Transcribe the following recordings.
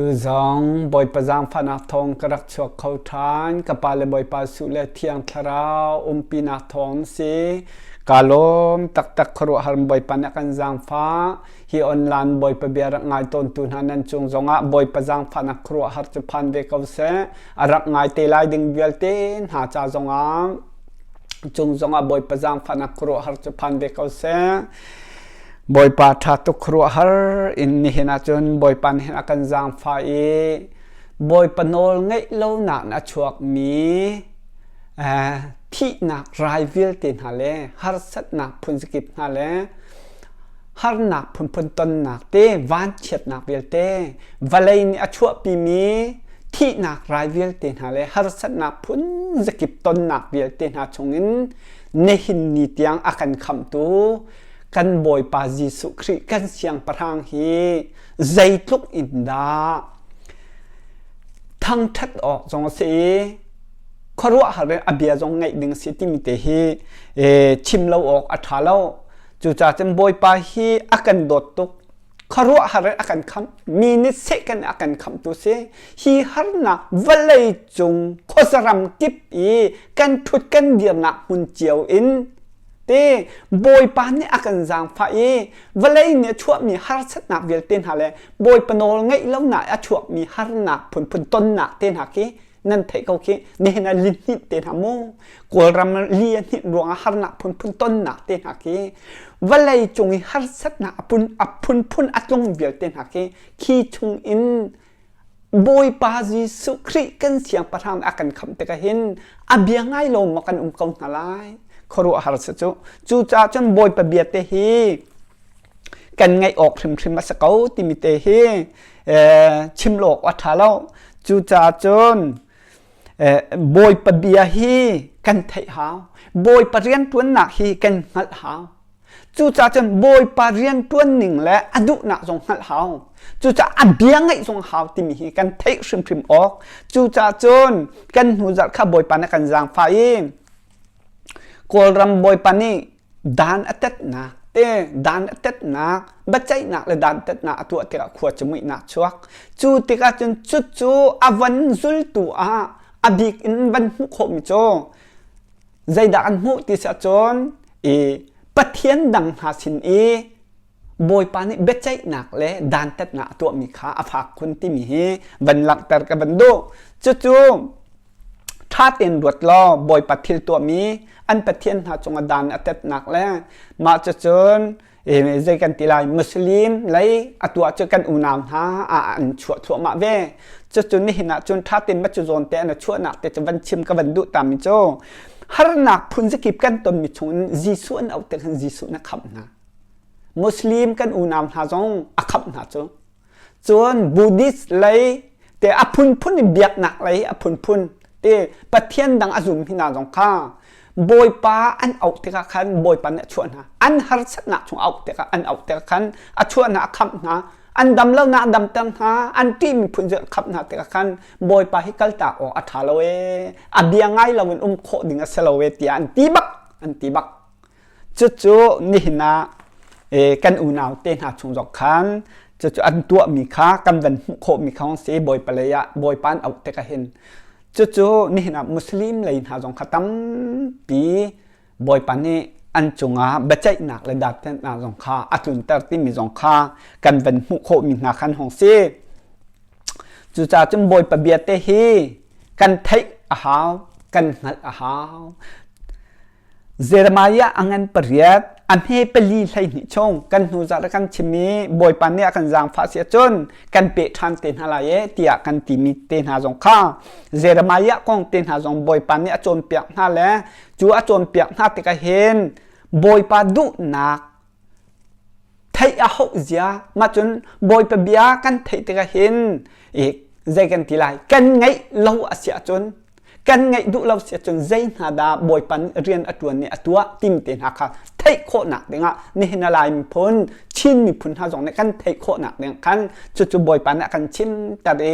Tu zong Bawipa zaangfahnak thawng ka rak chuak kho ṭhan. Ka pa le Bawipa Suh le Thiang Thlarau umpinak thawng si. Ka lawm taktak khuaruahhar Bawipa nih a kan zaangfah. Hi online Bawipa bia rak ngai tawntu hna nan cung zongah Bawipa zaangfahnak khuaruahhar cu phan ve ko seh. A rak ngai te lai ding vialte hna ca zongah cung zongah Bawipa zaangfahnak khuaruahhar cu phan ve ko seh. Bawipa ṭha tuk khuaruahhar in nihin ahcun Bawipa nih hin a kan zaangfah i Bawipa nawl ngeih lonak in a chuakmi thihnak rai vialte hna le harsatnak phunzakip hna le harnak phunphun tonnak te vanchiatnak vialte vawlei nih a chuahpimi thihnak rai vialte hna le harsatnak phunzakip tonnak vialte hna chungin nihin ni tiang a kan khamhtu kan Bawipa Jesuh Khrih kan siangpahrang hi zeitluk in dah thangṭhat awk zong a si i khuaruahhar in a bia zong ngaih ding a si timi te hi chim lo awk a ṭha lo. Cucaah cun Bawipa hi a kan dawt tuk. Khuaruahhar in a kan khamh. Mi nih sehkan a kan khamhtu si. Hi harnak vawlei cung khuazaram kip i kan ṭhut kan dirnak hmun cio in te Bawipa nih a kan zaangfah i vawlei nih a chuahmi harsatnak vialte hna le Bawipa nawl ngeih lonak a chuakmi harnak phunphun tonnak te hna khi nan theih ko khi nihin ah lihninh te hna mu Kawlram li a hninh ruangah harnak phunphun tonnak te hna khi vawlei cung i harsatnak a phun a phunphun a tlung vialte hna khi khi chung in Bawipa Jesuh Khrih kan siangpahrang a kan khamh tikah hin a bia ngai lo maw kan um ko hna lai? Khuaruahhar si cu. Cucaah cun Bawipa bia te hi kan ngaih awk hrimhrim a si ko timi te hi chim lo awk a ṭha lo. Cucaah cun Bawipa bia hi kan theih hau. Bawipa rianṭuannak hi kan hngalh hau. Cucaah cun Bawipa rianṭuan ning le a duhnak zong hngalh hau. Cucaah a bia ngaih zong hau timi hi kan theih hrimhrim awk. Cucaah cun kan hnu zarh kha Bawipa nih a kan zaangfah i Kawlram Bawipa nih dan a tetnak te dan a tetnak biaceihnak le dan tetnak a tuah tikah khua cu muihnak chuak. Cu tikah cun cucu a van zultu ah a bik in van hmuh khawhmi cu Zeidah an hmuh ti si ahcun i Pathian dang hna sin i Bawipa nih biaceihnak le dantatnak a tuahmi kha a fak khun timi hi van langhter ka van duh. Cucu ṭha tein ruat law Bawipa thil tuahmi an Pathian hna cungah dan a tetnak le mah cucun zei kan ti lai Muslim lei a tuah cu kan unau hna ah an chuah thluahmah ve. Cucu nihin ah cun ṭha tein cu zawn te an chuahnak te cu van chim ka van duh tami cu harnak phun zakip kan tonmi chungin Jesuh an auh tik hin Jesuh na khamh hna. Muslim kan unau hna zong a khamh hna cu. Cun Buddhist lei te a phunphun in biaknak lei a phunphun te Pathian dang a zum hna zong kha Bawipa an auh tikah khan Bawipa nih a chuah hna. An harsatnak chung auh tikah an auh tikah khan a chuah hna a khamh hna. An dam lonak a damter hna. An ṭihmi phun cu a khamh hna tikah khan Bawipa hi kaltak awk a ṭha lo ee. A bia ngai loin um khawh ding a si lo ee tiah an ti bak an ti bak. Cucu nihin ah kan unau te hna chung zong khan cucu an tuahmi kha kan van hmuh khawhmi kha si Bawipa lei ah Bawipa an auh tikah hin cucu nihin ah Muslim lei hna zong kha tampi Bawipa nih an cungah biaceihnak le datnak zong kha a tlunter timi zong kha kan van hmuh khawhmi hna khan hong si. Cucaah cun Bawipa bia te hi kan theih a hau, kan hngalh a hau. Jeremiah a ngan pariat, a hme pali 12 chung kan hnu zarh kan chim i Bawipa nih a kan zaangfah si ahcun kan peh ṭhan te hna lai e tiah kan timi te hna zong kha Jeremiah kong te hna zong Bawipa nih a cawnpiak hna le cu a cawnpiak hna tikah hin Bawipa duhnak theih a hauh zia mah cun Bawipa bia kan theih tikah hin i zei kan ti lai kan ngaih lo a si ahcun kan ngaih duh lo si ahcun zei hna dah Bawipa nih rian a ṭuan i a tuah tim te hna kha Theih khawhnak dingah nihin a Lai miphun, Chin miphun hna zong nih kan theih khawhnak ding khan cucu Bawipa nih a kan chimter i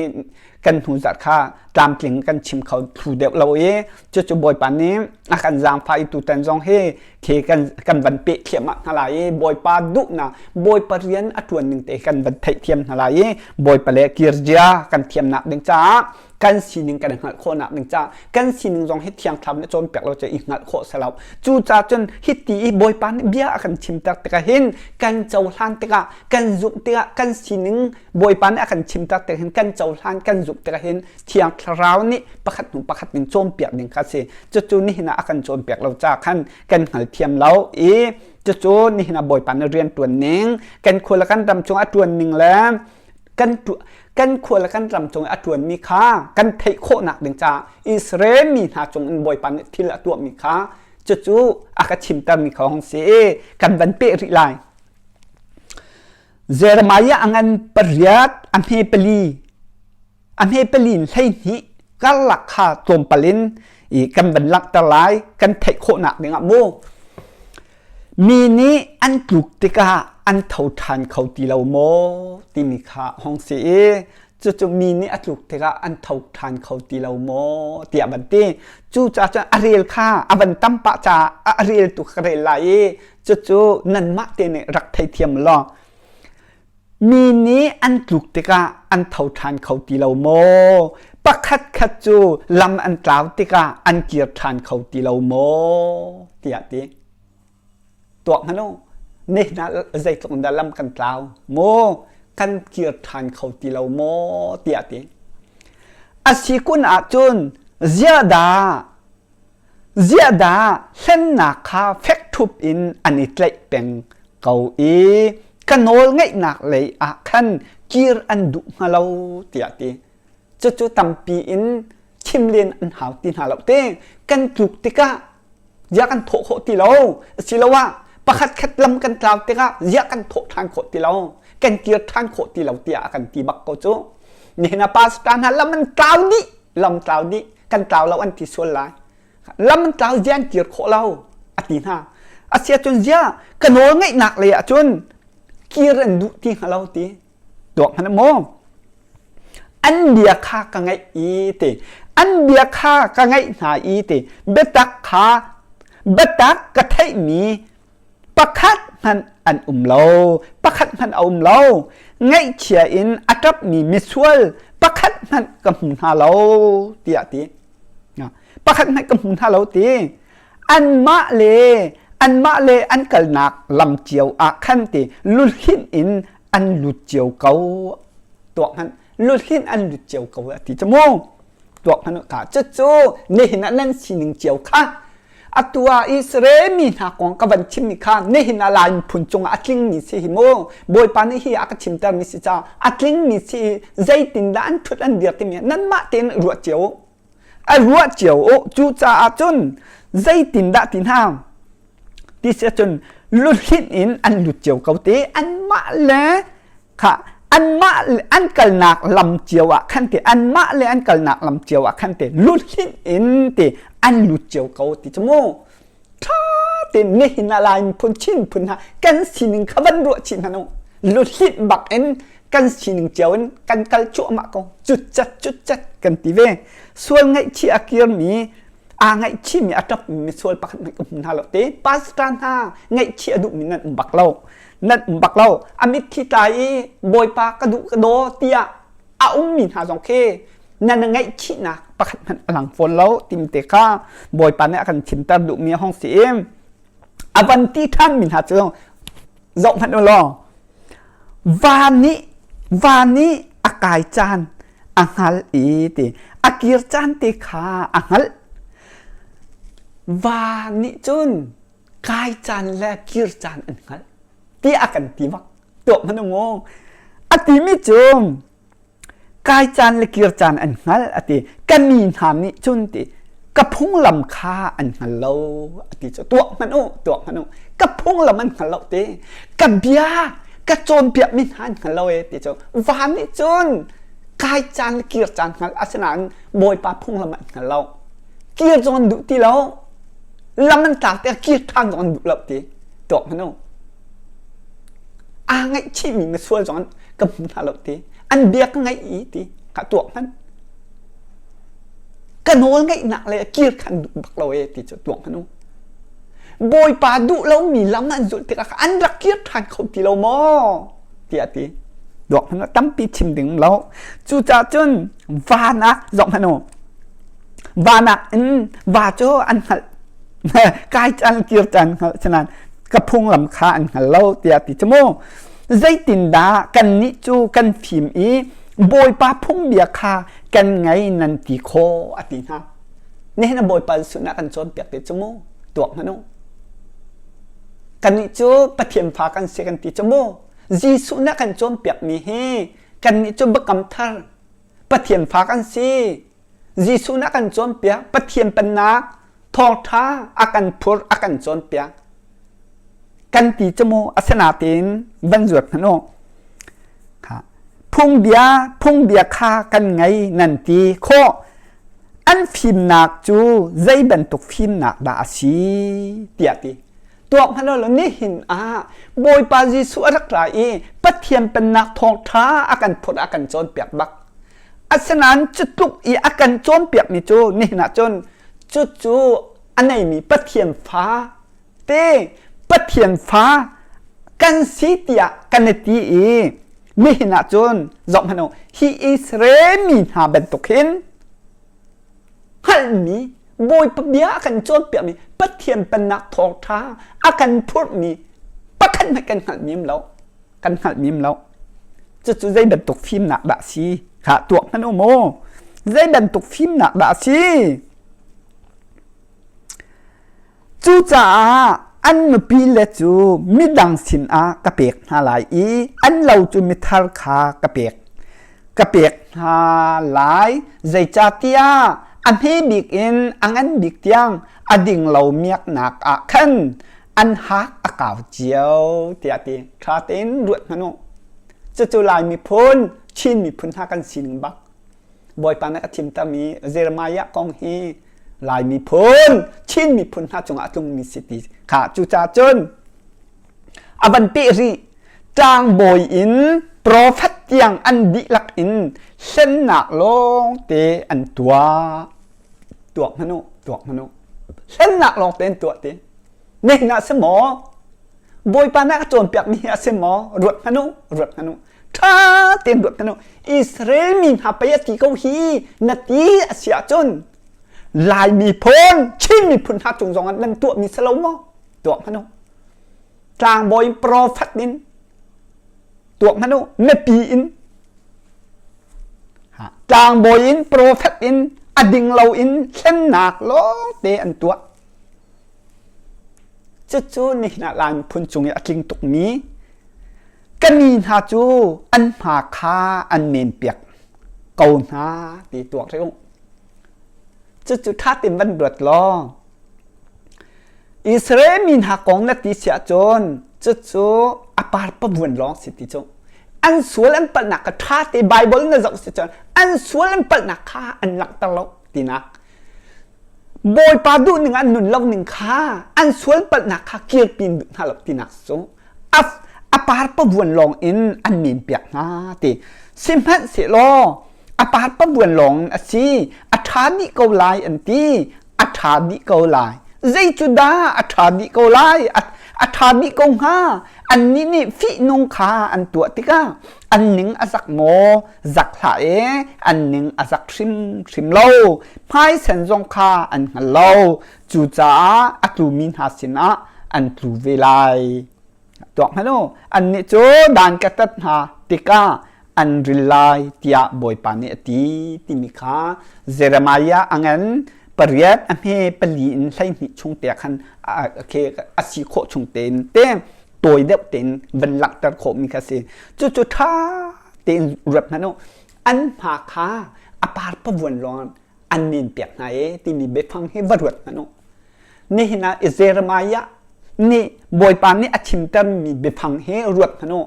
kan hnu zarh kha tlamtling kan chim kho thlu deuh lo i cucu Bawipa nih a kan zaangfah i tutan zong hi khi kan kan van peh thliahmah hna lai i Bawipa duhnak Bawipa rian a ṭuan ning te kan van theihthiam hna lai i Bawipa le kirjia kan thiamnak ding caah kan sining kan hngalh khawhnak ding caah kan sining zong hi thiang thlarau nih cawnpiak lo cu i hngalh khawh si lo. Cucaah cun hiti i Bawipa nih bia a kan chimter tikah hin kan cohlan tikah kan zumh tikah kan sining Bawipa nih a kan chimter tikah hin kan cohlan kan zumh tikah hin thiang thlarau nih pakhat hnu pakhat in cawnpiak ding kha si. Cucu nihin ah a kan cawnpiak lo caah khan kan hngalthiam lo i cucu nihin ah Bawipa nih rian ṭuan ning kan khua le kan ram cung a ṭuan ning le kan kan khua le kan ram cung i a ṭuanmi kha kan theih khawhnak ding caah Israel mi hna cung in Bawipa nih thil a tuahmi kha cucu a ka chimtermi kha hong si i kan van peh rih lai. Jeremiah a ngan pariat a hme pali a hme pali in 12 karlak kha tlawmpal in i kan van langhter lai kan theih khawhnak dingah mu mi nih an tluk tikah an tho ṭhan kho ti lo maw timi kha hong si i cucu mi nih a tluk tikah an tho ṭhan kho ti lo maw tiah van ti. Cucaah cun a rel kha a van tam pah caah a rel tu kha ka rel lai i cucu nanmah te nih rak theithiam law mi nih an tluk tikah an tho ṭhan kho ti lo maw? Pakhat khat cu lam an tlau tikah an kir ṭhan kho ti lo maw? tiah ti. Tuak hmanh u, nihin ah zeitluk in dah lam kan tlau maw? Kan kir ṭhan kho ti lo maw? tiah ti. A si kun ahcun ziah dah ziah dah hlennak kha fek ṭhup in an i tlaih peng ko i ka nawl ngeihnak lei ah khan kir an duh hnga lo tiah ti. Cucu tampi in chim len an hau ti hna lo te. Kan tluk tikah ziah kan thawh khawh ti lo asiloah pakhat khat lam kan tlau tikah ziah kan thawh ṭhan khawh ti lo kan kir ṭhan khawh ti lo tiah a kan ti bak ko cu nihin ah pastor hna lam an tlau dih lam tlau dih kan tlau lo an ti sual lai lam an tlau ziah an kir khawh lo a ti hna asiahcun ziah ka nawl ngeihnak lei ahcun kir an duh ti hnga lo ti tuak hmanh maw an bia kha ka ngaih i ti an bia kha ka ngaih hna i ti biatak kha biatak ka theihmi pakhat hmanh an um lo pakhat hmanh a um lo ngaihchia in a ṭapmi misual pakhat hmanh ka hmu hna lo tiah ti pakhat hmanh ka hmu hna lo ti anmah le anmah le an kalnak lam cio ah khan ti luhlinh in an lut cio ko tuak hmanh luhlinh an lut cio ko a ti cu mu tuak hmanh ka cucu nihin ah nan sining cio kha atu ah Israel mi hna kong ka van chimmi kha nihin ah Lai miphun cungah a tlingmi si hi mu Bawipa nih hi a ka chimtermi si caah a tlingmi si i zeitindah an ṭhut an dir timi nanmah tein ruah cio a ruah cio u cucaah cun zeitindah ti hna ti si ahcun luhlinh in an lut cio ko te anmah le kha anmah an kalnak lam cio ah khan te anmah le an kalnak lam cio ah khan te luhlinh in te an lut cio ko ti cu mu ṭha tein nihin ah Lai miphun Chin miphun hna kan sining kha van ruah chih hmanh u luhlinh bak in kan sining cio in kan kal cuahmah ko cutcat cutcat kan ti ve sual ngaihchih a kirmi aa ngaihchihmi a ṭapmi misual pakhat hmanh ka hmu hna lo te pastor hna ngaihchih a duhmi nan um bak lo nan um bak lo a mitthli tla i bawipa ka duh ka daw tiah a ummi hna zong khi nan ngaihchihnak pakhat hmanh a lang fawn lo tim te kha bawipa nih a kan chimter duhmi a hong si i a van ti ṭhanmi hna cu zoh hmanh u law va nih va nih a kai caan a hngal i ti a kir caan te kha a hngalh va nih cun kai caan le kir caan an hngalh ti a kan ti bak tuah hmanh u mu a timi cu kai caan le kir caan an hngal a ti ka mi hna nih cun ti ka phunglam kha an hngal lo a ti cu tuah hmanh u tuah hmanh u ka phunglam an hngal lo ti ka bia ka cawnpiak mi hna an hngal lo e ti cu va nih cun kai caan le kir caan hngal asinain bawipa phunglam an hngal lo kir zong an duh ti lo lam an tlak tikah kir ṭhan zong an duh lo ti. Tuak hmanh u. Aa ngaihchihmi misual zong an ka hmu hna lo ti. An bia ka ngaih i ti ka tuak hmanh. Ka nawl ngaihnak le kir khan duh bak lo e ti cu tuak hmanh u. Bawipa duh lomi lam an zulh tikah an rak kir ṭhan kho ti lo maw? tiah ti. Duak hmanh tampi chim ding lo. Cucaah cun van ah zoh hmanh u. Van ah in va cu an hngalh kai caan kir caan hngalh sinain ka phunglam kha an hngal lo tiah ti cu mu. Zeitindah kannih cu kan fim i Bawipa phungbia kha kan ngei nan ti khawh a ti hna. Nihin a Bawipa Jesuh nih a kan cawnpiak ti cu mu tuak hmanh u. Kannih cu Pathian fa kan si kan ti cu mu. Jesuh nih a kan cawnpiakmi hi kannih cu biakam thar Pathian fa kan si. Jesuh nih a kan cawnpiak Pathian pennak thawngṭha a kan phurh a kan cawnpiak. Kan ti cu mu asinain van zuat hmanh u. Phungbia phungbia kha kan ngei nan ti khawh. An fimnak cu zei bantuk fimnak dah a si tiah ti. Tuak hmanh law nihin ah Bawipa Jesuh a rak ra i Pathian pennak thawngṭha a kan phurh a kan cawnpiak bak. Asinain cu tluk i a kan cawnpiakmi cu nihin ah cun cucu a neimi Pathian fa te Pathian fa kan si tiah kan i ti i nihin ah cun zoh hmanh u hi Israel mi hna bantuk hin hngalhmi Bawipa bia a kan cawnpiakmi Pathian pennak thawngṭha a kan phurhmi pakhat hmanh kan hngalh mim lo kan hngalh mim lo cucu zei bantuk fimnak dah si kha tuak hmanh u mu zei bantuk fimnak dah si Cucaah an nupile cu midang sinah ka pek hna lai i an lo cu mithar kha ka pek ka pek hna lai. Zeicahtiah a hme bik in a ngan bik tiang a ding lo miaknak ah khan an hak a kau cio tiah a ti. Ṭha tein ruat hmanh u. Cucu Lai miphun, Chin miphun hna kan sining bak. Bawipa nih a thimtermi Jeremiah kong hi Lai miphun, Chin miphun hna cungah a tlungmi si ti kha cucaah cun a van peh rih. Tlangbawi in profet tiang an dihlak in hlennak lawngte an tuah. Tuak hmanh u, tuak hmanh u. Hlennak lawngte an tuah ti. Nihin ah si maw? Bawipa nih a cawnpiakmi hi a si maw? Ruat hmanh u, ruat hmanh u. Ṭha tein ruat hmanh u. Israel mi hna pei a ti ko hi na ti a si ahcun Lai miphun, Chin miphun hna cung zongah nan tuahmi si lo maw? Tuah hmanh u. Tlangbawi profet in tuah hmanh u. Mipi in tlangbawi in profet in a ding lo in thlennak lawngte an tuah. Cucu nihin ah Lai miphun cung i a tling tukmi ka mi hna cu an hma kha an menpiak ko hna ti tuak rih u. Cucu ṭha tein van ruat law Israel mi hna kong na ti si ahcun cucu a par pavuan lawng si ti cu. An sual an palhnak kha ṭha te Bible na zoh si cun an sual an palhnak kha an langhter lo tinak. Bawipa duhning an nun lo ning kha an sual palhnak kha kirpi in duh hna lo tinak cu a par pavuan lawng in an men piak hna ti sihmanhsehlaw a par pavuan lawng in a si a ṭha dih ko lai an ti a ṭha dih ko lai zei cu dah a ṭha dih ko lai a ṭha dih ko hnga annih nih fihnung kha an tuah tikah an ning a zak maw zak hlah e an ning a zak hrimhrim lo hmaisen zong kha an hngal lo cucaah a tlumi hna sinah an tlu ve lai tuak hmanh u annih cu dan ka tat hna tikah an ril lai tiah Bawipa nih a ti timi kha Jeremiah a ngan pariat a hme pali in 12 chung te khan a si khawh chung tein te tawi deuh tein van langhter khawhmi kha si cucu ṭha tein ruat hmanh u an hma kha a par pavuan lawng an men piak hna e timi biafang hi va ruat hmanh u nihin ah Jeremiah nih Bawipa nih a chimtermi biafang hi ruat hmanh u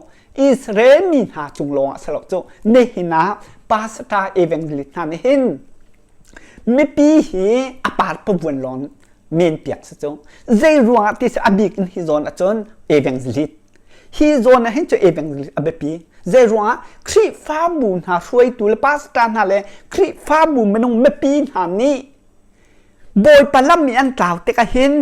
Israel mi hna cung lawng ah si lo cu nihin ah pastor evangelist hna nih hin mipi hi a par pavuan lawng. Men piak si cu. Zei ruangah ti si a bik in hi zawn ahcun evangelist. Hi zawn ah hin cu evangelist a biapi. Zei ruangah Khrihfabu hna hruaitu le pastor hna le Khrihfabu minung mipi hna nih Bawipa lam i an tlau tikah hin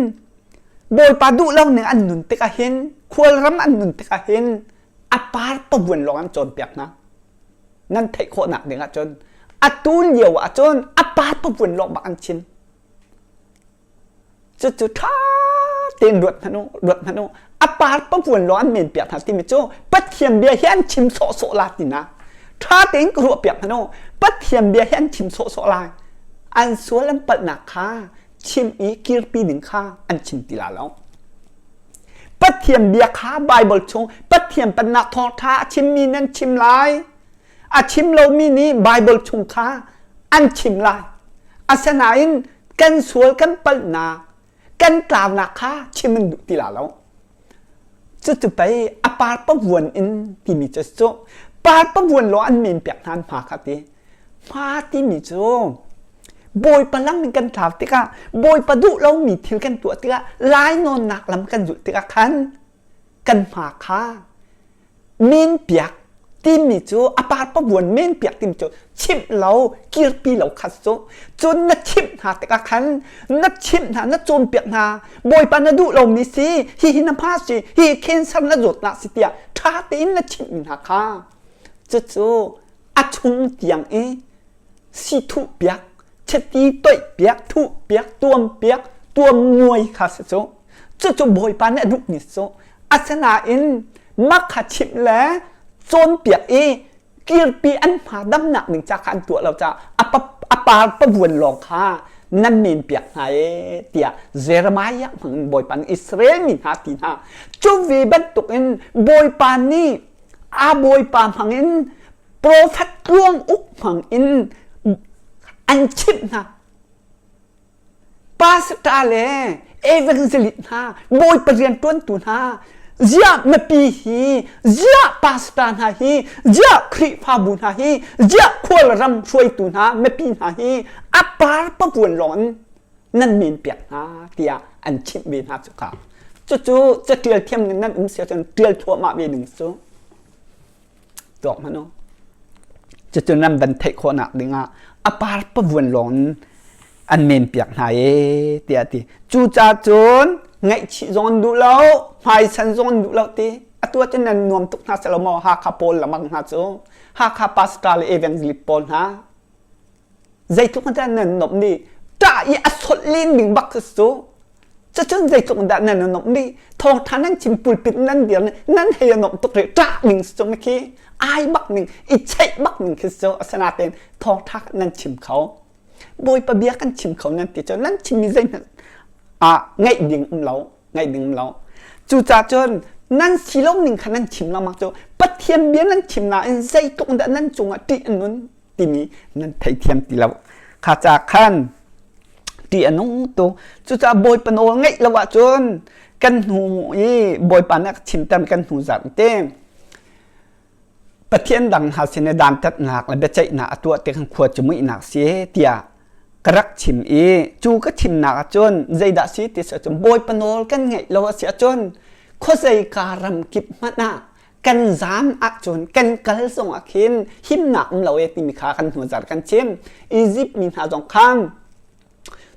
Bawipa duh lo ning an nun tikah hin khualram an nun tikah hin a par pavuan lawng an cawnpiak hna. Nan theih khawhnak ding ahcun atu lio ahcun a par pavuan lawng bak an chim. Cucu ṭha tein ruat hmanh u, ruat hmanh u. A par pavuan lawng an men piak hna timi cu Pathian bia hi an chim sawhsawh la tina. Ṭha tein ka ruah piak hmanh u. Pathian bia hi an chim sawhsawh lai. An sual an palhnak kha chim i kirpi ding kha an chim ti la lo. Pathian bia kha Baibal chung Pathian pennak thawngṭha a chimmi nan chim lai. A chim lomi nih Baibal chung kha an chim lai. Asinain kan sual kan palhnak, kan tlaunak kha chim an duh ti la lo. Cucu pei a par pavuan in timi cu cu par pavuan law an men piak hna an hma kha ti. Hma timi cu Bawipa lam in kan tlau tikah Bawipa duh lomi thil kan tuah tikah lainawnnak lam kan zulh tikah khan kan hma kha men piak timi cu a par pavuan men piak timi cu chimh lo kirpi lo kha cu cun na chimh hna tikah khan na chimh hna na cawnpiak hna Bawipa na duh lomi si hihi na hma si hi cancer na zawtnak si tiah ṭha tein na chimhmi hna kha cucu a chung tiang i si thuh piak chiti toih piak thuh piak tuam piak tuam muai kha si cu cucu Bawipa nih a duhmi cu asinain mah kha chimh le cawnpiak i kirpi an hma damnak ding ca kha an tuah lo caah a par pavuan lawng kha nan men piak hna e tiah Jeremiah hmang in Bawipa nih Israel mi hna ti hna cu ve bantukin Bawipa nih a Bawipa hmang in profet tluang uk hmang in an chimh hna pastor le evangelist hna bawipa rian ṭuantu hna ziah mipi hi ziah pastor hna hi ziah khrihfabu hna hi ziah khualram hruaitu hna mipi hna hi a par pavuan lawng in nan men piak hna tiah an chimh ve hna cu kha cucu caṭial thiam nan um si ahcun ṭial thluahmah ve ding cu Tuak hmanh u. Cucu nan van theih khawhnak dingah a par pavuan lawng in an men piak hna ee tiah a ti. Cucaah cun ngaihchih zong an duh lo, hmaisan zong an duh lo ti. Atu ahcun nan nuam tuk hna selaw maw Hakha pawl lamang hna cu Hakha pastor le evangelist pawl hna Zeitluk in dah nan nuamh ni? Ṭah i a solh len ding bak cu cu. Cucun zeitluk in dah nan nuamh ni? Thawngṭha nan chim pulpit nan dir nan hei a nuamh tuk rih. Ṭah ning cu khi ai bak ning, i cheih bak ning khi cu asinain thawngṭha nan chim kho. Bawipa bia kan chim kho nan ti cu nan chimmi zeihmanh ah ngaih ding um lo, ngaih ding um lo. Cucaah cun nan si lo ning kha nan chim lengmang cu Pathian bia nan chim nain zeitluk in dah nan cungah ṭih a nun timi nan theithiam ti lo kha ca khan ṭih a nung tu cucaah bawipa nawl ngeih lo ahcun kan hnu i bawipa nih a ka chimter kan hnu zat te Pathian dang hna sin i dantatnak le biaceihnak a tuah tik khua cu muihnak si tiah ka rak chim i cu ka chimnak ahcun zeidah si ti si ahcun bawipa nawl kan ngeih lo a si ahcun khuazei ka ram kip hmanh ah kan zaam ahcun kan kal zong ah khin himnak um lo e timi kha kan hnu zar kan chim Egypt mi hna zong khan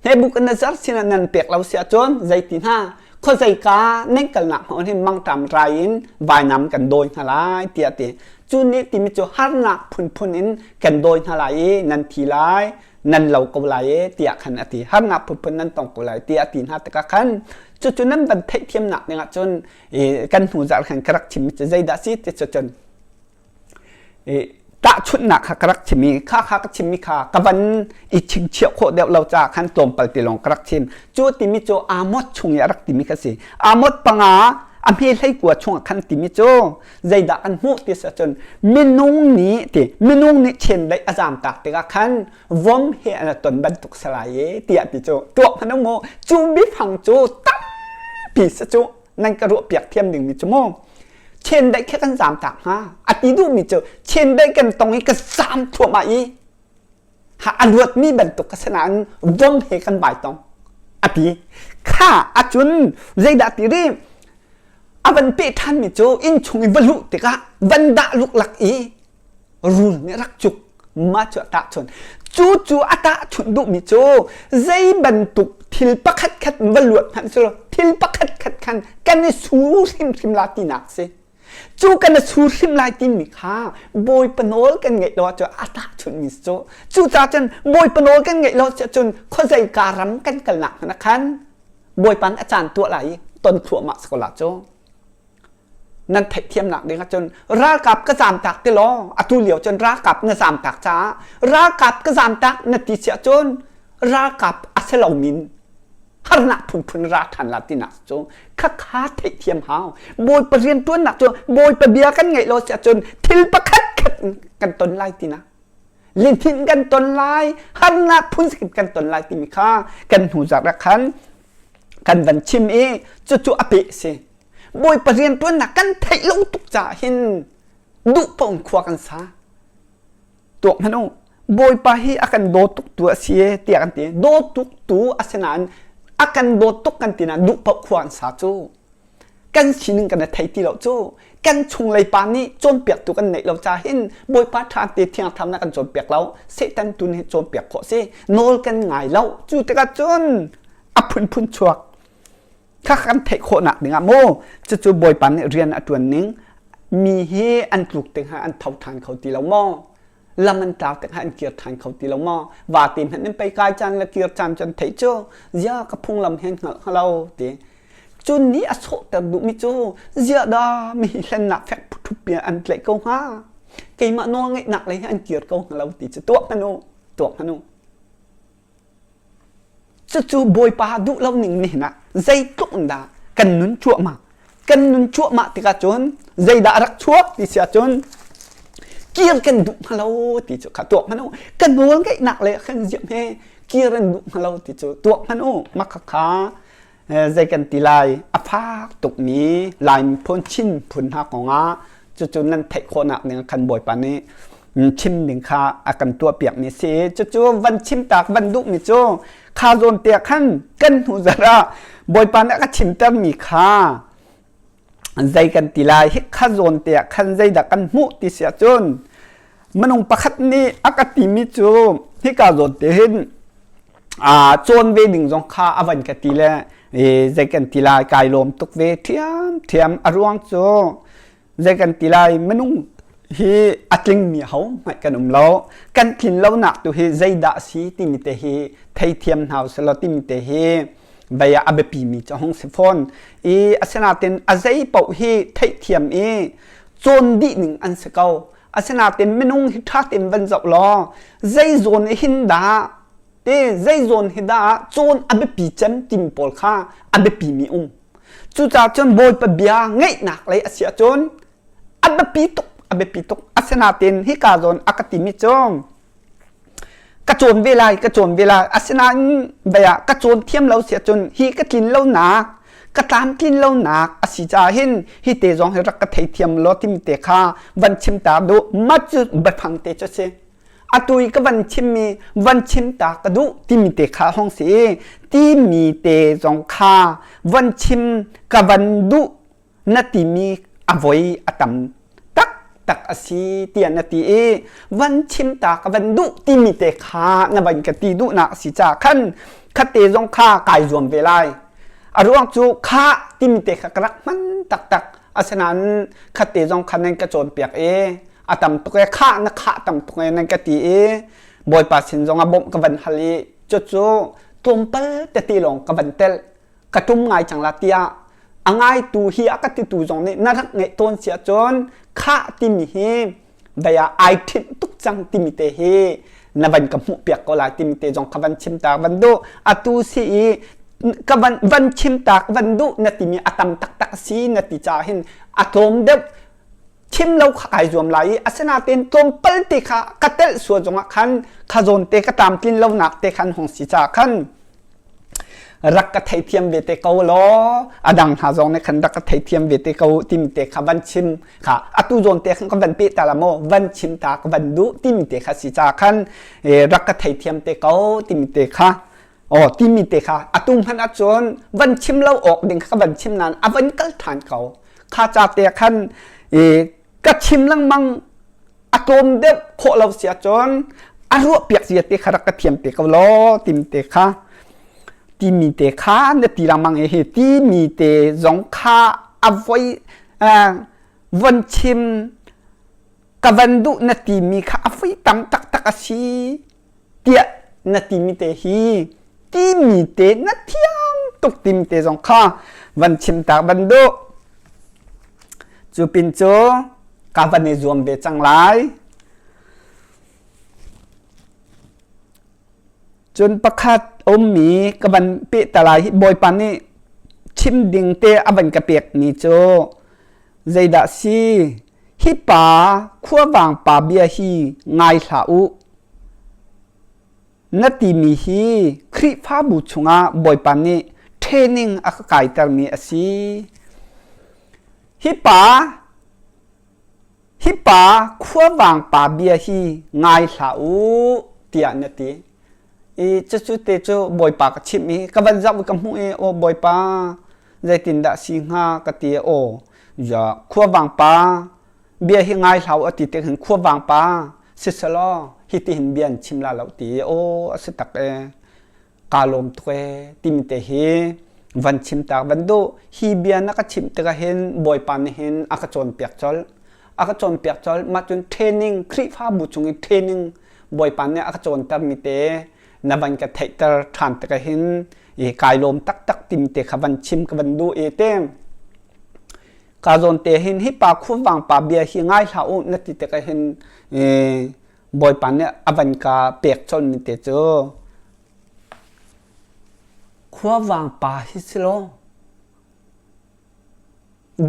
Nebuchadnezzar sinah nan pek lo si ahcun zeiti hna khuazeika nan kalnak hna hin mangṭam rai in vainam kan dawi hna lai tiah ti cu nih timi cu harnak phunphun in kan dawi hna lai i nan thi lai nan lo ko lai e tiah khan a ti harnak phunphun nan tong ko lai tiah a ti hna tikah khan cucu nan van theihthiamnak dingah cun kan hnu zarh khan ka rak chimmi cu zeidah si ti cu cun tahchunhnak kha ka rak chim i kha kha ka chimmi kha ka van i chingchiah khawh deuh lo caah khan tlawmpal ti lawng ka rak chim cu timi cu Amos chung i a rak timi kha si Amos panga a hme hlei kua chungah khan timi cu zeidah kan hmuh ti si cun minung nih ti minung nih chiandeih a zamtak tikah khan vom he an ton bantuk salai e tiah ti cu tuak hmanh mu cu bifang cu tampi si cu nan ka ruah piak thiam dingmi cu mu chiandeih khi kan zaam tak hnga a ti duhmi cu chiandeih kan tong i ka zaam thluahmah i ha a luatmi bantuk ka si nain vom he kan vai tong a ti. Kha acun zeidah ti ri a van peh ṭhanmi cu innchung i va luh tikah van dah luklak i rul nih rak cuk mah cu a tahchunh. Cu cu a tahchunh duhmi cu zei bantuk thil pakhat khat va luat hmanh selaw thil pakhat khat khan kan i su hrimhrim la tinak si. Cu kan i su hrim lai timi kha Bawipa nawl kan ngeih lo ahcun a tahchunhmi cu. Cucaah cun Bawipa nawl kan ngeih lo ahcun khuazei ka ram kan kalnak hmanh ah khan Bawipa nih a caan tuah lai i ton thluahmah si ko la cu. Nan theihthiamnak ding ahcun ralkap ka zamtak ti law atu lio cun ralkap na zamtak caah ralkap ka zamtak na ti si ahcun ralkap a si lomi harnak phunphun ra ṭhan la tinak cu khakha theihthiam hau. Bawipa rianṭuannak cu Bawipa bia kan ngaih lo si ahcun thil pakhat khat kan ton lai tinak lihnin kan ton lai harnak phun kan ton lai timi kha kan hnu zarh ah khan kan van chim i cucu a peh si. Bawipa rianṭuannak kan theih lo tuk caah hin duh paoh in khua kan sa. Tuak hmanh u, Bawipa hi a kan daw tuk tu a si e tiah kan ti. Daw tuk tu a si nain a kan dawt tuk kan ti nain duh paoh khua an sa cu. Kan sining kan i thei ti lo cu. Kan chunglei pa nih cawnpiaktu kan neih lo ca hin Bawipa ṭha te thiang thlarau nih a kan cawnpiak lo. Satan tu nih cawnpiak khawh si. Nawl kan ngai lo. Cu tikah cun a phunphun chuak. Kha kan theih khawhnak dingah maw cucu Bawipa nih rian a ṭuan ning mi hi an tluk tikah an tho ṭhan kho ti lo maw lam an tlau tikah an kir ṭhan kho ti lo maw vate hmanh in pei kai caan le kir caan cu an theih cu zia ka phunglam he hngalh hnga lo ti cu nih a sawhter duhmi cu ziah dah mi hi hlennak fek ṭhup an tlaih ko hnga keimah nawl ngeihnak lei hi an kir ko hnga lo ti cu tuah hmanh u tuah hmanh u Cucu Bawipa duh lo ning nihin ah zeitluk in dah kan nun cuahmah. Kan nun cuahmah tikah cun zeidah a rak chuak ti si ahcun kir kan duh hnga lo ti cu kha tuak hmanh u. Ka nawl ngeihnak le kan ziam he kir an duh hnga lo ti cu tuak hmanh u. Mah khakha zei kan ti lai a fak tukmi Lai miphun Chin phun hna kongah cucu nan theih khawhnak ding khan Bawipa nih chim ding kha a kan tuahpiakmi si. Cucu van chimtak van duhmi cu kha zawn te khan kan hnu zarh ah Bawipa nih a ka chimtermi kha zei kan ti lai hi kha zawn te ah khan zeidah kan hmuh ti si ahcun minung pakhat nih a ka timi cu hika zawn te hin cawn ve ding zong kha a van ka ti le zei kan ti lai kai lawm tuk ve ṭhiamṭhiam a ruang cu zei kan ti lai minung hi a tlingmi ho hmanh kan um lo kan tlin lonak tu hi zeidah si timi te hi theithiam hna usih timi te hi vei ah a biapimi cu a hung si fawn i asinain a zei paoh hi theihthiam i cawn dih ning an si ko asinain minung hi ṭha tein van zoh law zei zawn hin dah te zei zawn hi dah cawn a biapi cem timi pawl kha a biapi mi um cucaah cun Bawipa bia ngeihnak lei a si ahcun a biapi tuk a biapi tuk asinain hika zawn a ka timi cu ka cawn ve lai ka cawn ve lai asinain bei ah ka cawn thiam lo si ahcun hi ka tlin lonak ka tlamtlin lonak a si caah hin hi te zong hi rak ka theithiam law timi te kha van chim ta duh mah cu biafang te cu si atu i ka van chimmi van chim ta ka duh timi te kha hong si i timi te zong kha van chim ka van duh na timi a voi a tam taktak a si tiah na ti i van chim ta ka van duh timi te kha na van ka ti duhnak a si caah khan khatte zong kha kai zuam ve lai a ruang cu kha timi te kha ka rak hman taktak asinain khatte zong kha nan ka cawnpiak i a tam tuk e khah na khah tam tuk e nan ka ti i bawipa sin zong ah bawmh ka van hal i cucu tlawmpal tete lawng ka van telh ka ṭum ngai cang la tiah a ngaitu hi a ka titu zong nih na rak ngeih tawn si ahcun khah timi hi vei ah ai ṭhinh tuk cang timi te hi na van ka hmuh piak ko lai timi te zong ka van chim ta van duh atu si i ka van van chim ta ka van duh na timi a tam taktak si na ti caah hin a tlawm deuh chim lo kha kai zuam lai i asinain tlawmpal te kha ka telh sual zongah khan kha zawn te ka tlamtlin lonak te khan hung si caah khan rak ka theithiam ve te ko law a dang hna zong nih khan rak ka theithiam ve te ko timi te kha van chim kha atu zawn te khan ka van peh ta la maw van chim ta ka van duh timi te kha si caah khan rak ka theithiam te ko timi te kha. Aw timi te kha atu hmanh ahcun van chim lo awk ding kha ka van chim nain a van kal ṭhan ko. Kha ca te khan i ka chim lengmang a tlawm deuh khawh lo si ahcun a ruah piak zia te kha rak ka thiam te ko law timi te kha timi te kha na ti lengmang i hi timi te zong kha a voi von chim ka van duh na timi kha a voi tam taktak a si tiah na timi te hi timi te na thiam tuk timi te zong kha van chim tak van duh cu pin cu ka van i zuam ve cang lai cun pakhat ummi ka van peh ta lai hi bawipa nih chim ding te a van ka pek mi cu zeidah si Hi pa khuavang pa bia hi ngai hlah u. Na timi hi Khrihfabu chungah Bawipa nih training a ka kaitermi a si. Hi pa hi pa khuavang pa bia hi ngai hlah u tiah na ti. I cucu te cu Bawipa ka chimh i ka van zoh i ka hmuh i aw Bawipa zeitindah si hnga ka ti aw ya khuavang pa bia hi ngai hlah u a ti tik hin khuavang pa siselaw hi ti hin bia an chim la lo ti aw a si tak e kaa lawm tuk e timi te hi van chim tak van duh hi bia na ka chimh tikah hin Bawipa nih hin a ka cawnpiak colh a ka cawnpiak colh mah cun training Khrihfabu chung i training Bawipa nih a ka cawntermi te na van ka theihter ṭhan tikah hin i kai lawm taktak timi te kha van chim ka van duh i te ka zawn te hin hi pa khuvang pa bia hi ngai hlah u na ti tikah hin Bawipa nih a van ka pek colmi te cu khuavang pa hi si law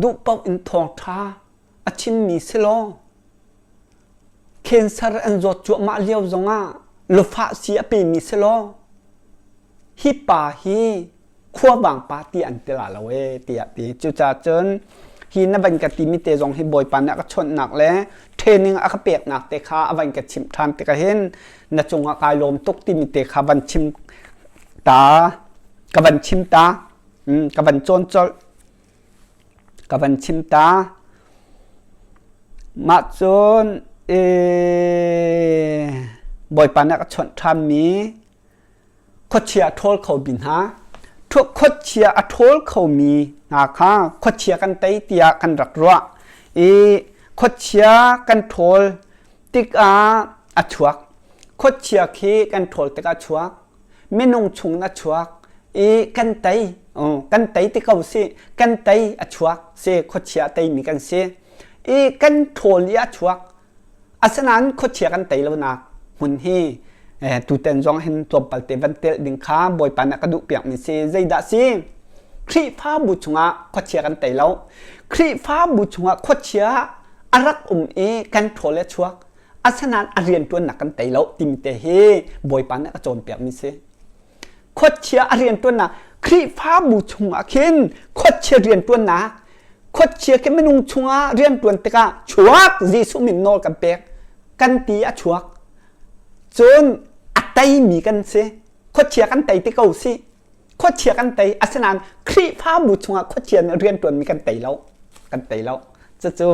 duh paoh in thawngṭha a chimmi si law Cancer an zawt cuahmah lio zongah lufah sii a pemi si law hi pa hi khuavang pa ti an ti la lo ee tiah ti. Cucaah cun hi na van ka timi te zong hi Bawipa nih a ka chawnhnak le training a ka peknak te kha a van ka chimh ṭhan tikah hin na cungah kai lawm tuk timi te kha van chim ta ka van chim ta ka van cawn colh. Ka van chim ta. Mah cun Bawipa nih a ka chawnh ṭhanmi khuachia a ṭhawl khomi hna, khuachia a ṭhawl khomi hna kha khuachia kan tei tiah kan rak ruah i khuachia kan ṭhawl tikah a chuak. Khuachia khi kan ṭhawl tikah a chuak. Minung chung in a chuak i kan tei kan tei ti ko si kan tei a chuak si khuachia teimi kan si i kan ṭhawl i a chuak asinain khuachia kan tei lonak hmun hi tuten zong hin tlawmpal te van telh ding kha Bawipa nih a ka duh piakmi si zeidah si Khrihfabu chungah khuachia kan tei lo Khrihfabu chungah khuachia a rak um i kan ṭhawl a chuak asinain a rianṭuannak kan tei lo timi te hi Bawipa nih a cawnpiakmi si. Khuachia a rianṭuannak Khrihfabu chungah khin khuachia rianṭuannak khuachia khi minung chungah rianṭuan tikah chuak Jesuh min nawl kan pek kan ti a chuak cun a teimi kan si khuachia kan tei ti ko si khuachia kan tei asinain Khrihfabu chungah khuachia nih rianṭuanmi kan tei lo kan tei lo cucu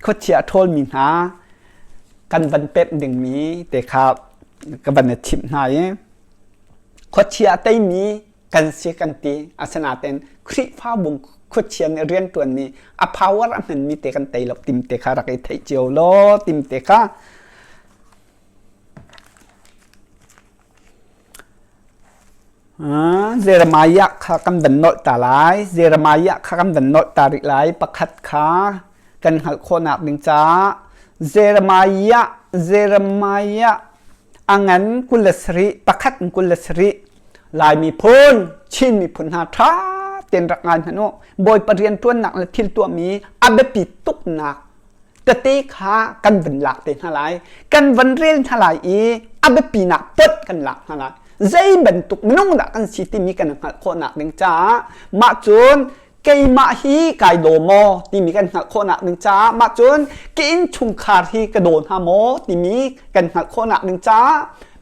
khuachia a ṭhawlmi hna kan van pemh dingmi te kha ka van i chimh hna i khuachia a teimi kan si kan ti asinain Khrihfabu khuachia nih rianṭuanmi a power a hmanmi te kan tei lo tim te kha rak i theih cio law tim te kha Jeremiah kha kan van nolh ta lai. Jeremiah kha kan van nolh ta rih lai. Pakhat kha kan hngalh khawhnak ding caah Jeremiah Jeremiah a ngan 27 pakhat in 27 Lai miphun Chin miphun hna ṭha tein rak ngai hmanh u. Bawipa rianṭuannak le thil tuahmi a biapi tuknak tete kha kan van lak te hna lai kan van rel hna lai i a biapinak pot kan lak hna lai zei bantuk minung dah kan si timi kan hngalh khawhnak ding caah mah cun keimah hi kai daw maw timi kan hngalh khawhnak ding caah mah cun ka innchungkhar hi ka daw hna maw timi kan hngalh khawhnak ding caah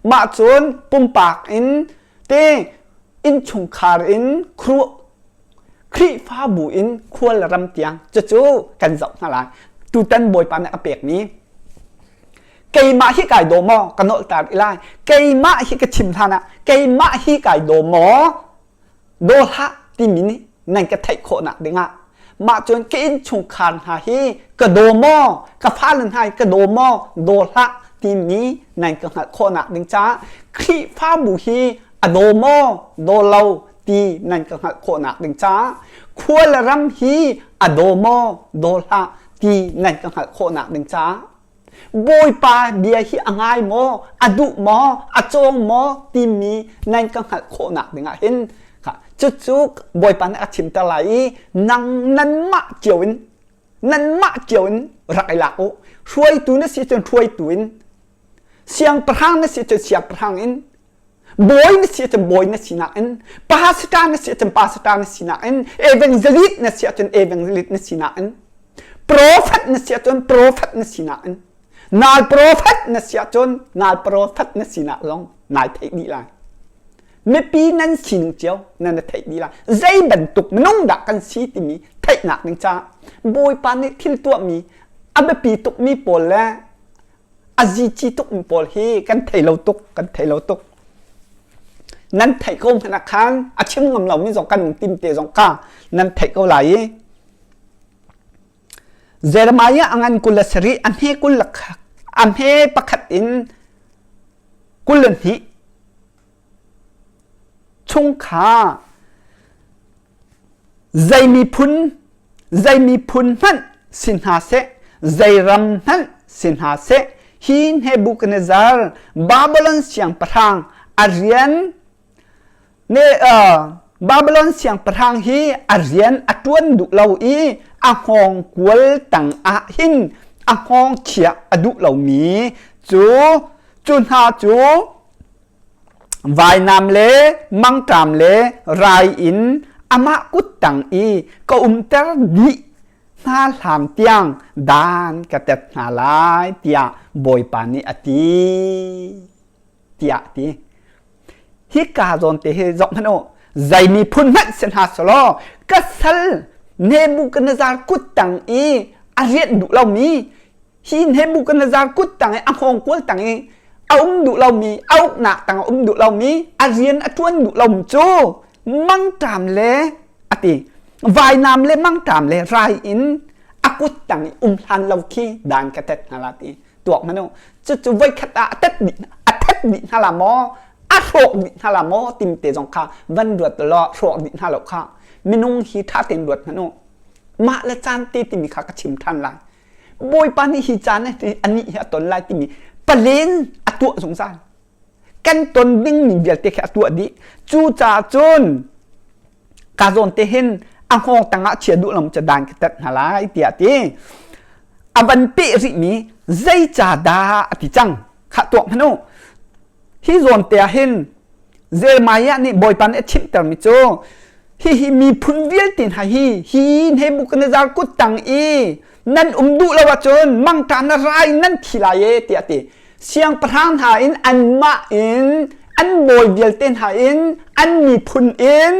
mah cun pumpak in. Te innchungkhar in Khrihfabu in khual ram tiang cucu kan zoh hna lai. Tutan Bawipa nih a pekmi keimah hi kai daw maw ka nolhter i lai keimah hi ka chim hlan ah keimah hi kai daw maw daw hlah timi nih nan ka theih khawhnak dingah mah cun ka innchungkhar hna hi ka daw maw ka fale hna hi ka daw maw daw hlah timi nan ka hngalh khawhnak ding caah Khrihfabu hi a daw maw daw lo ti nan ka hngalh khawhnak ding caah khua le ram hi a daw maw daw hlah ti nan ka hngalh khawhnak ding caah Bawipa bia hi a ngai maw a duh maw a cawng maw timi nan ka hngalh khawhnak dingah hin cucu Bawipa nih a chimter lai i nang nanmah cio in nanmah cio in rak i lak u hruaitu na si cun hruaitu in siangpahrang na si cun siangpahrang in bawi na si cun bawi na sinak in pastor na si cun pastor na sinak in evangelist na si cun evangelist na sinak in prophet na si cun prophet na sinak in nal prophet na si cun nal prophet na sinak zong nai theih dih lai mipi nan sining cio nan na theih dih lai zei bantuk minung dah kan si timi theihnak ding caah bawipa nih thil tuahmi a biapi tukmi pawl le a zici tuk mi pawl hi kan thei lo tuk kan thei lo tuk nan theih ko hmanh ah khan a chim ngam lomi zong kan tim te zong kha nan theih ko lai i Jeremiah a ngan 27 a hme kul a hme pakhat in 22 chung kha Zei miphun, zei miphun hmanh si hna seh, zei ram hmanh si hna seh, hi Nebuchadnezzar Babylon siangpahrang a rian ne uh, Babylon siangpahrang hi a rian a ṭuan duh lo i a hngawng kual tang ah hin a hngawng chiah a duh lomi cu cu hna cu Vainam le mangṭam le rai in amah kut tang i ka umter dih hna hlan tiang dan ka tet hna lai tiah Bawipa nih a ti tiah a ti. Hika zawn te hi zoh hmanh u. Zei miphun hmanh si hna selaw ka sal Nebuchadnezzar kut tang i a rianh duh lomi hi Nebuchadnezzar kut tang i a hngawngkual tang i a um duh lomi a uknak tang a um duh lomi a rian a ṭuan duh lomi cu mangṭam le a ti vainam le mangṭam le rai in a kut tang i um hlan lo khi dan ka tet hna la ti tuak hmanh u cucu voikhat ah a tet dih a thet dih hna la maw a hrawk dih hna la maw tim te zong kha van ruat law hrawk dih hna lo kha minung hi ṭha tein ruat hmanh u mah le caan te timi kha ka chim ṭhan lai Bawipa nih hi caan anih hi a ton lai timi palen a tuah zungzal. Kan ton dingmi vialte khi a tuah dih. Cucaah cun ka zawn te hin a hngawng tangah chia duh lo cu dan ka tet hna lai tiah ti. A van peh rihmi zeicadah a ti cang. Khah tuak hmanh u. Hi zawn te ah hin Jeremiah nih Bawipa nih a chimhtermi cu hihi miphun vialte hna hi hi Nebuchadnezzar kut tang i nan um duh lo ahcun mangṭa na rai nan thi lai e tiah a ti. Siangpahrang hna in anmah in an bawi vialte hna in an miphun in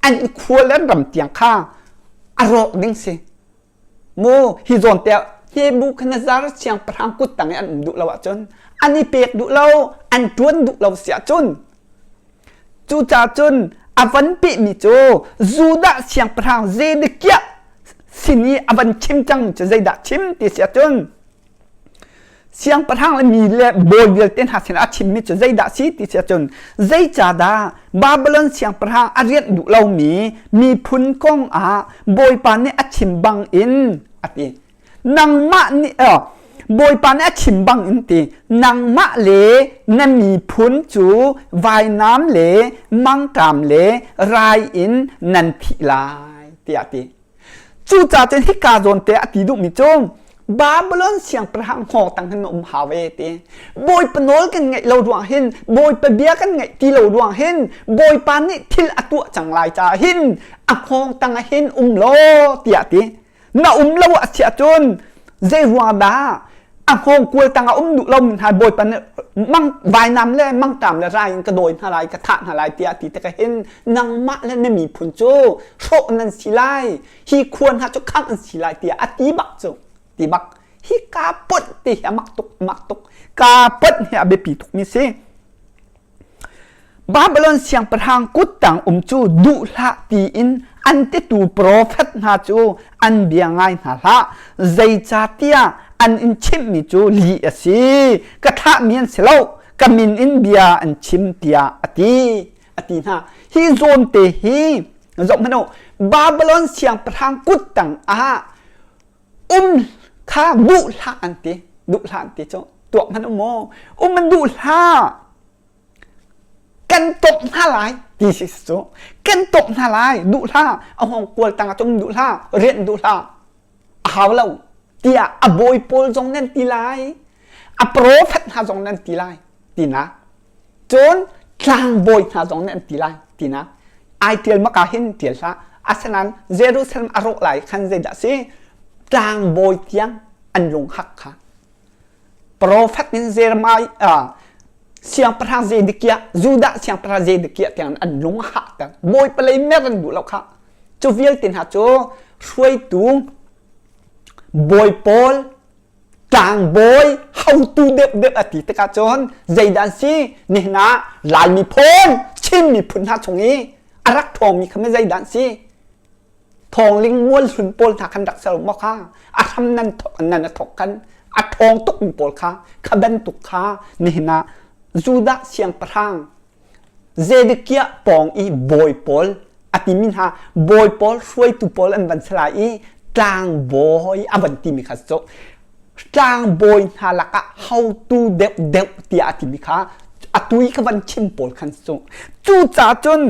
an khua le an ram tiang kha a rawk ding si. Mu hi zawn te ah Nebuchadnezzar siangpahrang kut tang i an um duh lo ahcun an i pek duh lo an ṭuan duh lo si ahcun cucaah cun a van pehmi cu Judah siangpahrang Zedekiah sin i a van chim cangmi cu zeidah chim ti si ahcun Siangpahrang le mi le bawi vialte hna sinah a chimmi cu zeidah si ti si ahcun zeicahdah Babylon siangpahrang a rianh duh lomi miphun kong ah Bawipa nih a chim bangin a ti. Nangmah nih uh, Bawipa nih a chim bangin ti nangmah le na miphun cu vainam le mangṭam le rai in nan thih lai tiah a ti. Cucaah cun hika zawn te a ti duhmi cu Babylon siangpahrang hngawng tang hin na um hau e ti. Bawipa nawl kan ngaih lo ruang hin, Bawipa bia kan ngaih ti lo ruang hin, Bawipa nih thil a tuah cang lai caah hin a hngawng tang ah hin um law tiah ti. Na um lo a si ahcun zei ruang dah? A hngawngkual tangah um duh lomi hna Bawipa nih mang vainam le mangṭam le rai in ka dawi hna lai, ka thah hna lai tiah a ti tikah hin nangmah le na miphun cu hrawh nan si lai, hi khua hna cu khangh an si lai tiah a ti bak cu ti bak. Hi kaa ponh ti hi a mak tuk, a mak tuk. Kaa ponh hi a biapi tukmi si. Babylon siangpahrang kuttang um cu duh hlah tiin an titu profet hna cu an bia ngai hna hlah. Zeicahtiah an in chimhmi cu lih a si. Ka thlahmi an si lo. Ka min in bia an chim tiah a ti. A ti hna. Hi zawn te hi zoh hmanh u. Babylon siangpahrang kuttang ah um kha duh hlah an ti. Duh hlah an ti cu tuak hmanh u maw. Um an duh hlah. Kan tawk hna lai ti si cu kan tawk hna lai duh hlah a hong kual tang ah cun duh hlah rianh duh hlah a hau lo tiah a bawi pawl zong nan ti lai a profet hna zong nan ti lai tinak cun tlangbawi hna zong nan ti lai tinak ai tial maka hin tial hlah asinain Jerusalem a rawh lai khan zeidah si tlangbawi tiang an lung hak kha Profet in Jeremiah siangpahrang Zedekiah, Judah siangpahrang Zedekiah tiang an lung a hahter. Bawipa lei mer an duh lo kha. Cu vialte hna cu hruaitu bawi pawl tlangbawi hotu deuhdeuh a ti tikah cun zeidah an si nihin ah Lai miphun Chin miphun hna chung i a rak ṭhawngmi kha zeidah an si Thawngling mualhlun pawl hna khan rak ser maw kha a hram nan nan a thawk khan a ṭhawng tukmi pawl kha kha bantuk kha nihin ah Judah siangpahrang Zedekiah pawng i bawi pawl a timi hna bawi pawl hruaitu pawl an van si lai i tlangbawi a van timi kha cu tlangbawi hna lakah hotu deuh deuh tiah a timi kha atu i ka van chim pawl khan cu cucaah cun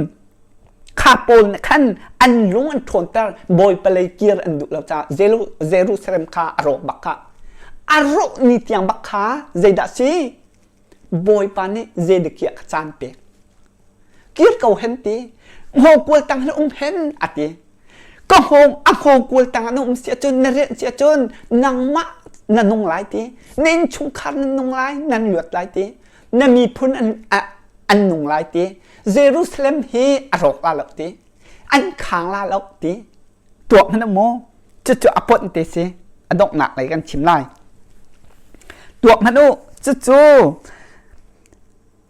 Kha pawl nih khan an lung an ṭhawnter, Bawipa lei kir an duh lo caah Jerusalem kha a rawk bak kha. A rawh ni tiang bak kha zeidah si? Bawipa nih Zedekiah kha caan pek. Kir ko hen ti, hngawngkual tang hin um hen a ti. Ka hngawng a hngawngkual tang ah na um si ahcun na rianh si ahcun nangmah na nung lai ti. Na innchungkhar nan nung lai, nan luat lai ti. Na miphun an, an nung lai ti Jerusalem hi a rawk la lo ti an khang la lo ti tuak hmanh maw cucu a ponh te si a donghnak lei kan chim lai tuak hmanh u cucu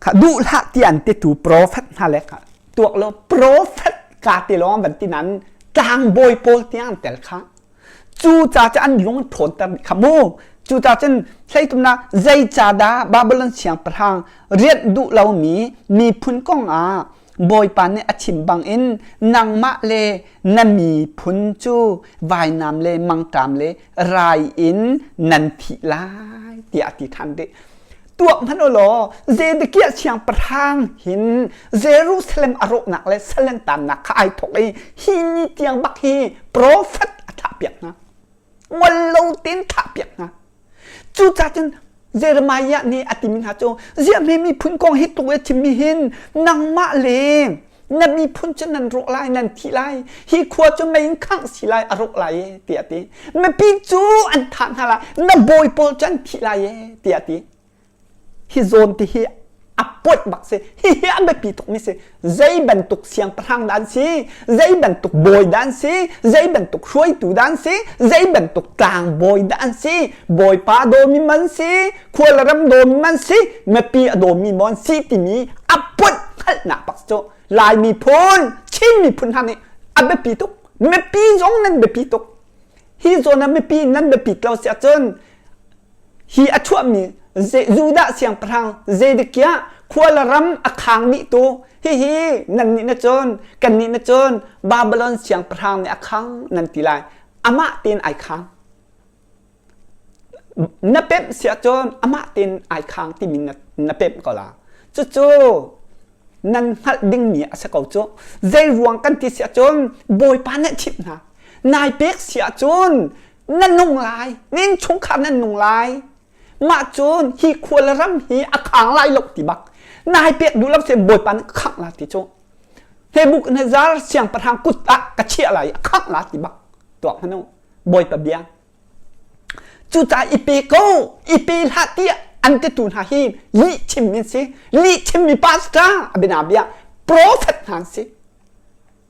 kha duh hlah ti an ti tu prophet hna le kha tuak lo prophet ka ti lawng van ti nan tlangbawi pawl tiang an tel kha Cu ca cu an lung ṭhawnter dih kha mu. Cu ca cun hleitumnak zeicahdah Babylon siangpahrang rianh duh lomi miphun kong ah Bawipa nih a chim bangin nangmah le na miphun cu vainam le mangṭam le rai in nan thih lai tiah a ti ṭhan rih. Tuak hmanh u law Zedekiah siangpahrang hin Jerusalem a rawhnak le sal an taannak kha ai thawk i hi ni tiang bak hi profet a thahpiak hna. Ngol lo tein thahpiak hna. Cucaah cun Jeremiah nih a timi hna cu ziahme miphun kong hi tuk i a chimmi hin nangmah le na miphun cu nan rawh lai nan thi lai hi khua cu mei in khangh si lai a rawh lai e tiah a ti mipi cu an thah hna lai na bawi pawl cu an thi lai e tiah a ti hi zawn ti hi a poih bak si hi hi a biapi tuk mi si zei bantuk siangpahrang dah an si zei bantuk bawi dah an si zei bantuk hruaitu dah an si zei bantuk tlangbawi dah an si bawipa dawmi man si khua le ram dawmi man si mipi a dawmi maw an si timi a poih hngalhnak bak cu Lai miphun Chin miphun hna nih a biapi tuk mipi zong nan biapi tuk hi zawn ah mipi nan biapit lo si ahcun hi a chuahmi Judah siangpahrang Zedekiah khua le ram a khang dih tu hihi nan nih na cun kan nih na cun Babylon siangpahrang nih a khang nan ti lai amah tein ai khang Na pemh si ahcun amah tein ai khang timi na, na pemh ko la. Cucu nan hngalh dingmi a si ko cu. Zei ruang kan ti si ahcun Bawipa nih a chimh hna. Nai pek si ahcun na nung lai, na innchungkhar nan nung lai. Mah cun hi khua le ram hi a khang lai lo ti bak. Nai pek duh lo sin Bawipa nih ka khangh la ti cu. Nebuchadnezzar siangpahrang kut ah ka chiah lai, a khangh la ti bak. Tuak hmanh u. Bawipa bia. Cucaah i pe ko, i pe hlah tiah an titu hna hi lih chimmi an si. Lih chimmi pastor a bianabia prophet hna an si.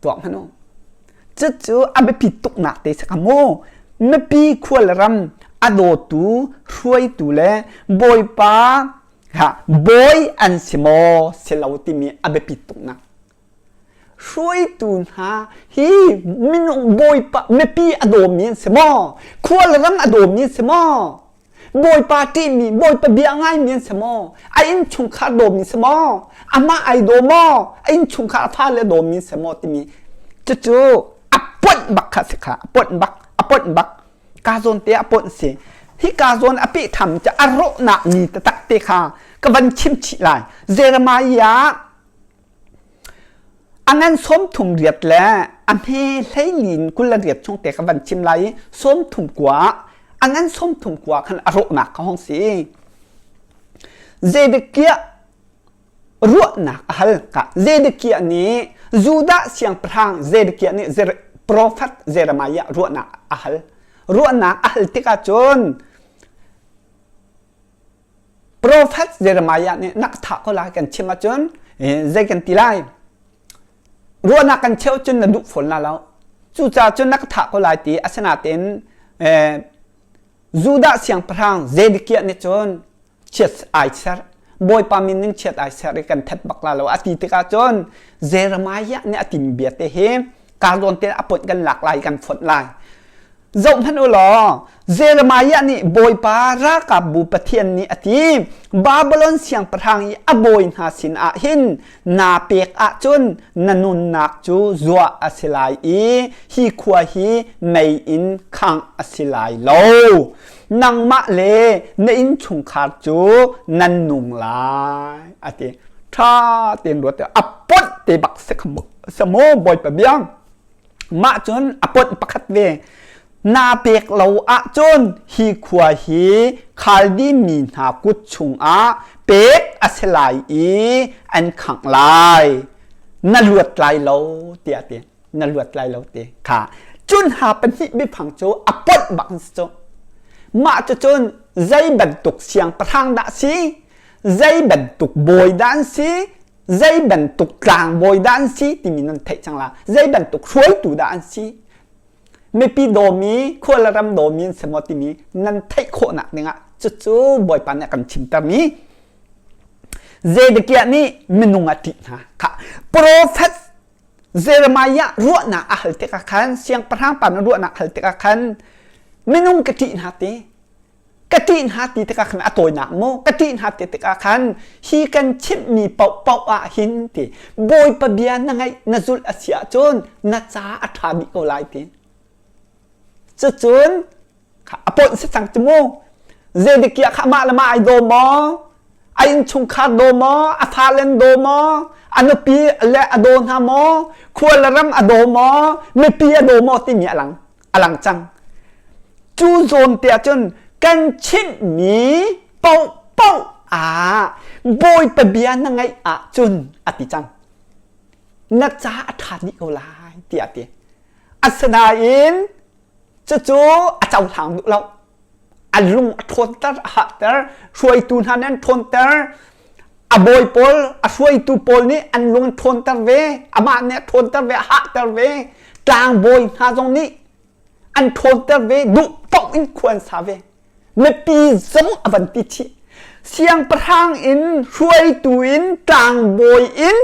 Tuak hmanh u. Cucu a biapi tuknak te si ka mu. Mipi khualram a dawtu, hruaitu le bawipa ha, bawi an si maw si lo timi a biapi tuknak. Hruaitu hna hi minung bawipa mipi a dawmi an si maw? Khualram a dawmi an si maw? Bawipa ṭihmi, Bawipa bia ngaimi an si maw? A innchungkhar dawmi si maw? Amah ai daw maw? A innchungkhar a fale dawmi si maw timi cucu a ponh bak kha si kha a ponh bak a ponh bak ka zawn te a ponh si hi ka zawn a peh tham cu a rawhnak ni taktak te kha ka van chim chih lai Jeremiah A ngan 38 le a hme 14 28 chung te ka van chim lai i 39 a ngan 39 khan a rawhnak ka hong si. Zedekiah ruahnak a hal ka Zedekiah nih Judah siangpahrang Zedekiah nih profet Jeremiah ruahnak a hal. Ruahnak a hal tikah cun Profet Jeremiah nih nak thah ko lai kan chim ahcun zei kan ti lai? Ruahnak kan cheuh cun na duh fawn la lo. Cucaah cun na ka thah ko lai ti asinain Judah siangpahrang Zedekiah nih cun chiat ai ser. Bawipa min in chiat ai ser i kan that bak la lo a ti tikah cun Jeremiah nih a tim bia te hi kar zawn te a ponh kan lak lai kan fonh lai. Zohhmanh u law, Jeremiah nih Bawipa ralkapbu Pathian nih a ti, Babylon siangpahrang i a bawi hna sinah hin naa pek ahcun na nunnak cu zuah a si lai i hi khua hi mei in khangh a si lai lo. Nangmah le na innchungkhar cu nan nung lai, a ti. Ṭha tein ruat a ponh te bak si maw Bawipa biang? Mah cun a ponh pakhat ve. Naa pek lo ahcun hi khua hi Khaldi mi hna kut chungah pek a si lai i an khangh lai. Na luat lai lo tiah a ti. Na luat lai lo ti kha. Cun ha pahnih biafang cu a ponh bak an si cu. Mah cucun zei bantuk siangpahrang dah si? Zei bantuk bawi dah an si? Zei bantuk tlangbawi dah an si timi nan theih cang la. Zei bantuk hruaitu dah an si? Mipi dawmi, khua le ram dawmi an si maw timi nan theih khawhnak dingah cucu Bawipa nih a kan chimtermi. Zedekiah nih minung a ṭih hna. Kha profet Jeremiah ruahnak a hal tikah khan siangpahrang pa nih ruahnak hal tikah khan minung ka ṭih hna ti. Ka ṭih hna ti tikah khan a tawinak mu ka ṭih hna ti tikah khan hi kan chimhmi paohpaoh ah hin ti Bawipa bia na ngaih na zulh a si ahcun na ca a ṭha dih ko lai ti. Cucun a ponh si cang cu mu. Zedekiah kha amah le mah ai daw maw? A innchungkhar daw maw? A fale an daw maw? A nupi le a daw hna maw? Khua le ram a daw maw? Mipi a daw maw timi a lang. A lang cang. Cu zawn te ahcun kan chimhmi paohpaoh ah Bawipa bia na ngaih ahcun a ti cang. Na ca a ṭha dih ko lai tiah a ti. Asinain cucu a cohlang duh lo. A lung a ṭhawnter, a hahter, hruaitu hna nih an ṭhawnter, a bawi pawl, a hruaitu pawl nih an lung an ṭhawnter ve, amah nih a ṭhawnter ve, a hahter ve. Tlangbawi hna zong nih an ṭhawnter ve, duh paoh in khua an sa ve. Mipi zong a van ti chih. Siangpahrang in, hruaitu in, tlangbawi in,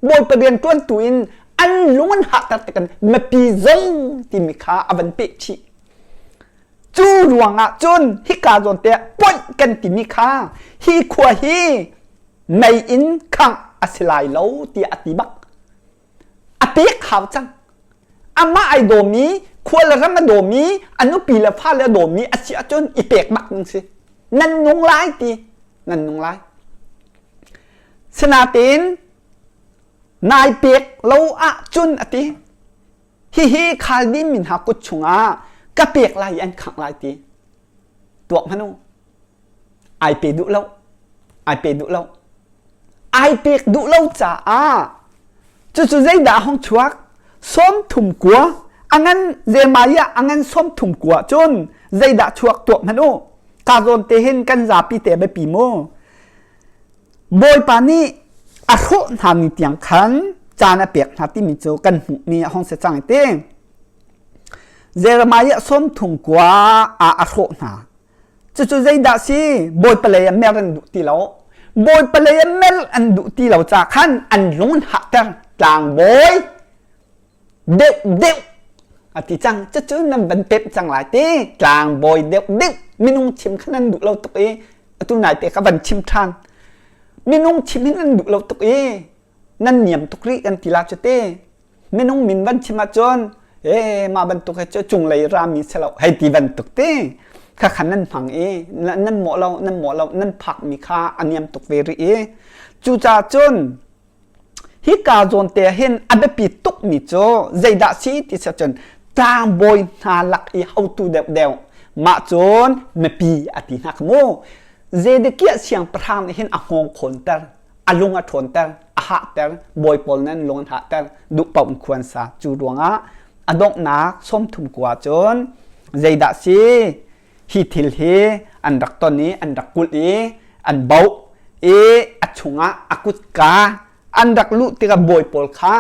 bawipa rianṭuantu in an lung an hahter tik in mipi zong timi kha a van peh chih. Cu ruangah cun hika zawn te ah poih kan timi kha hi khua hi mei in khangh a si lai lo tiah a ti bak. A pek hau cang. Amah ai dawmi, khua le ram a dawmi, a nupi le fale a dawmi a si ahcun i pek bak ding si. Nan nung lai ti, nan nung lai. Sinain nai pek lo ahcun a ti. Hihi Khaldi mi hna kut chungah ka pek lai i an khangh lai ti. Tuak hmanh u. Ai pe duh lo. Ai pe duh lo. Ai pek duh lo caah cucu zeidah a hung chuak? 39. A ngan Jeremiah a ngan 39 cun zeidah chuak tuak hmanh u. Ka zawn te hin kan zapi te biapi mu. Bawipa nih a hrawh hna ni tiang khan caan a pek hna timi cu kan hmuhmi a hong si cang ti. Jeremiah 39 ah a hrawh hna. Cucu zeidah si? Bawipa lei ah mer an duh ti lo. Bawipa lei ah mer an duh ti lo ca khan an lung an hahter. Tlangbawi deuh deuh a ti cang. Cucu nan van pemh cang lai ti. Tlangbawi deuh deuh minung chim kha nan duh lo tuk i atu nai te ka van chim ṭhan. Minung chim hin nan duh lo tuk i nan niam tuk rih kan ti la cu te. Minung min van chim ahcun e mah bantuk he cu cunglei rami si lo hei ti bantuk te kha khan nan hmang i nan mawh lo nan mawh lo nan phakmi kha a niam tuk ve rih i cucaah cun hika zawn te hin a biapi tukmi cu zeidah si ti si cun tlangbawi hna lak i hotu deuhdeuh mah cun mipi a ti hna kha mu Zedekiah siangpahrang nih hin a hngawng khawnter a lung a ṭhawnter, a hahter, bawi pawl nan lung an hahter, duh paoh in khua an sa. Cu ruangah a donghnak 30 kua cun zeidah si hi thil hi an rak ton i an rak kulh i an boh i a chungah a kutka an rak luh tikah bawi pawl kha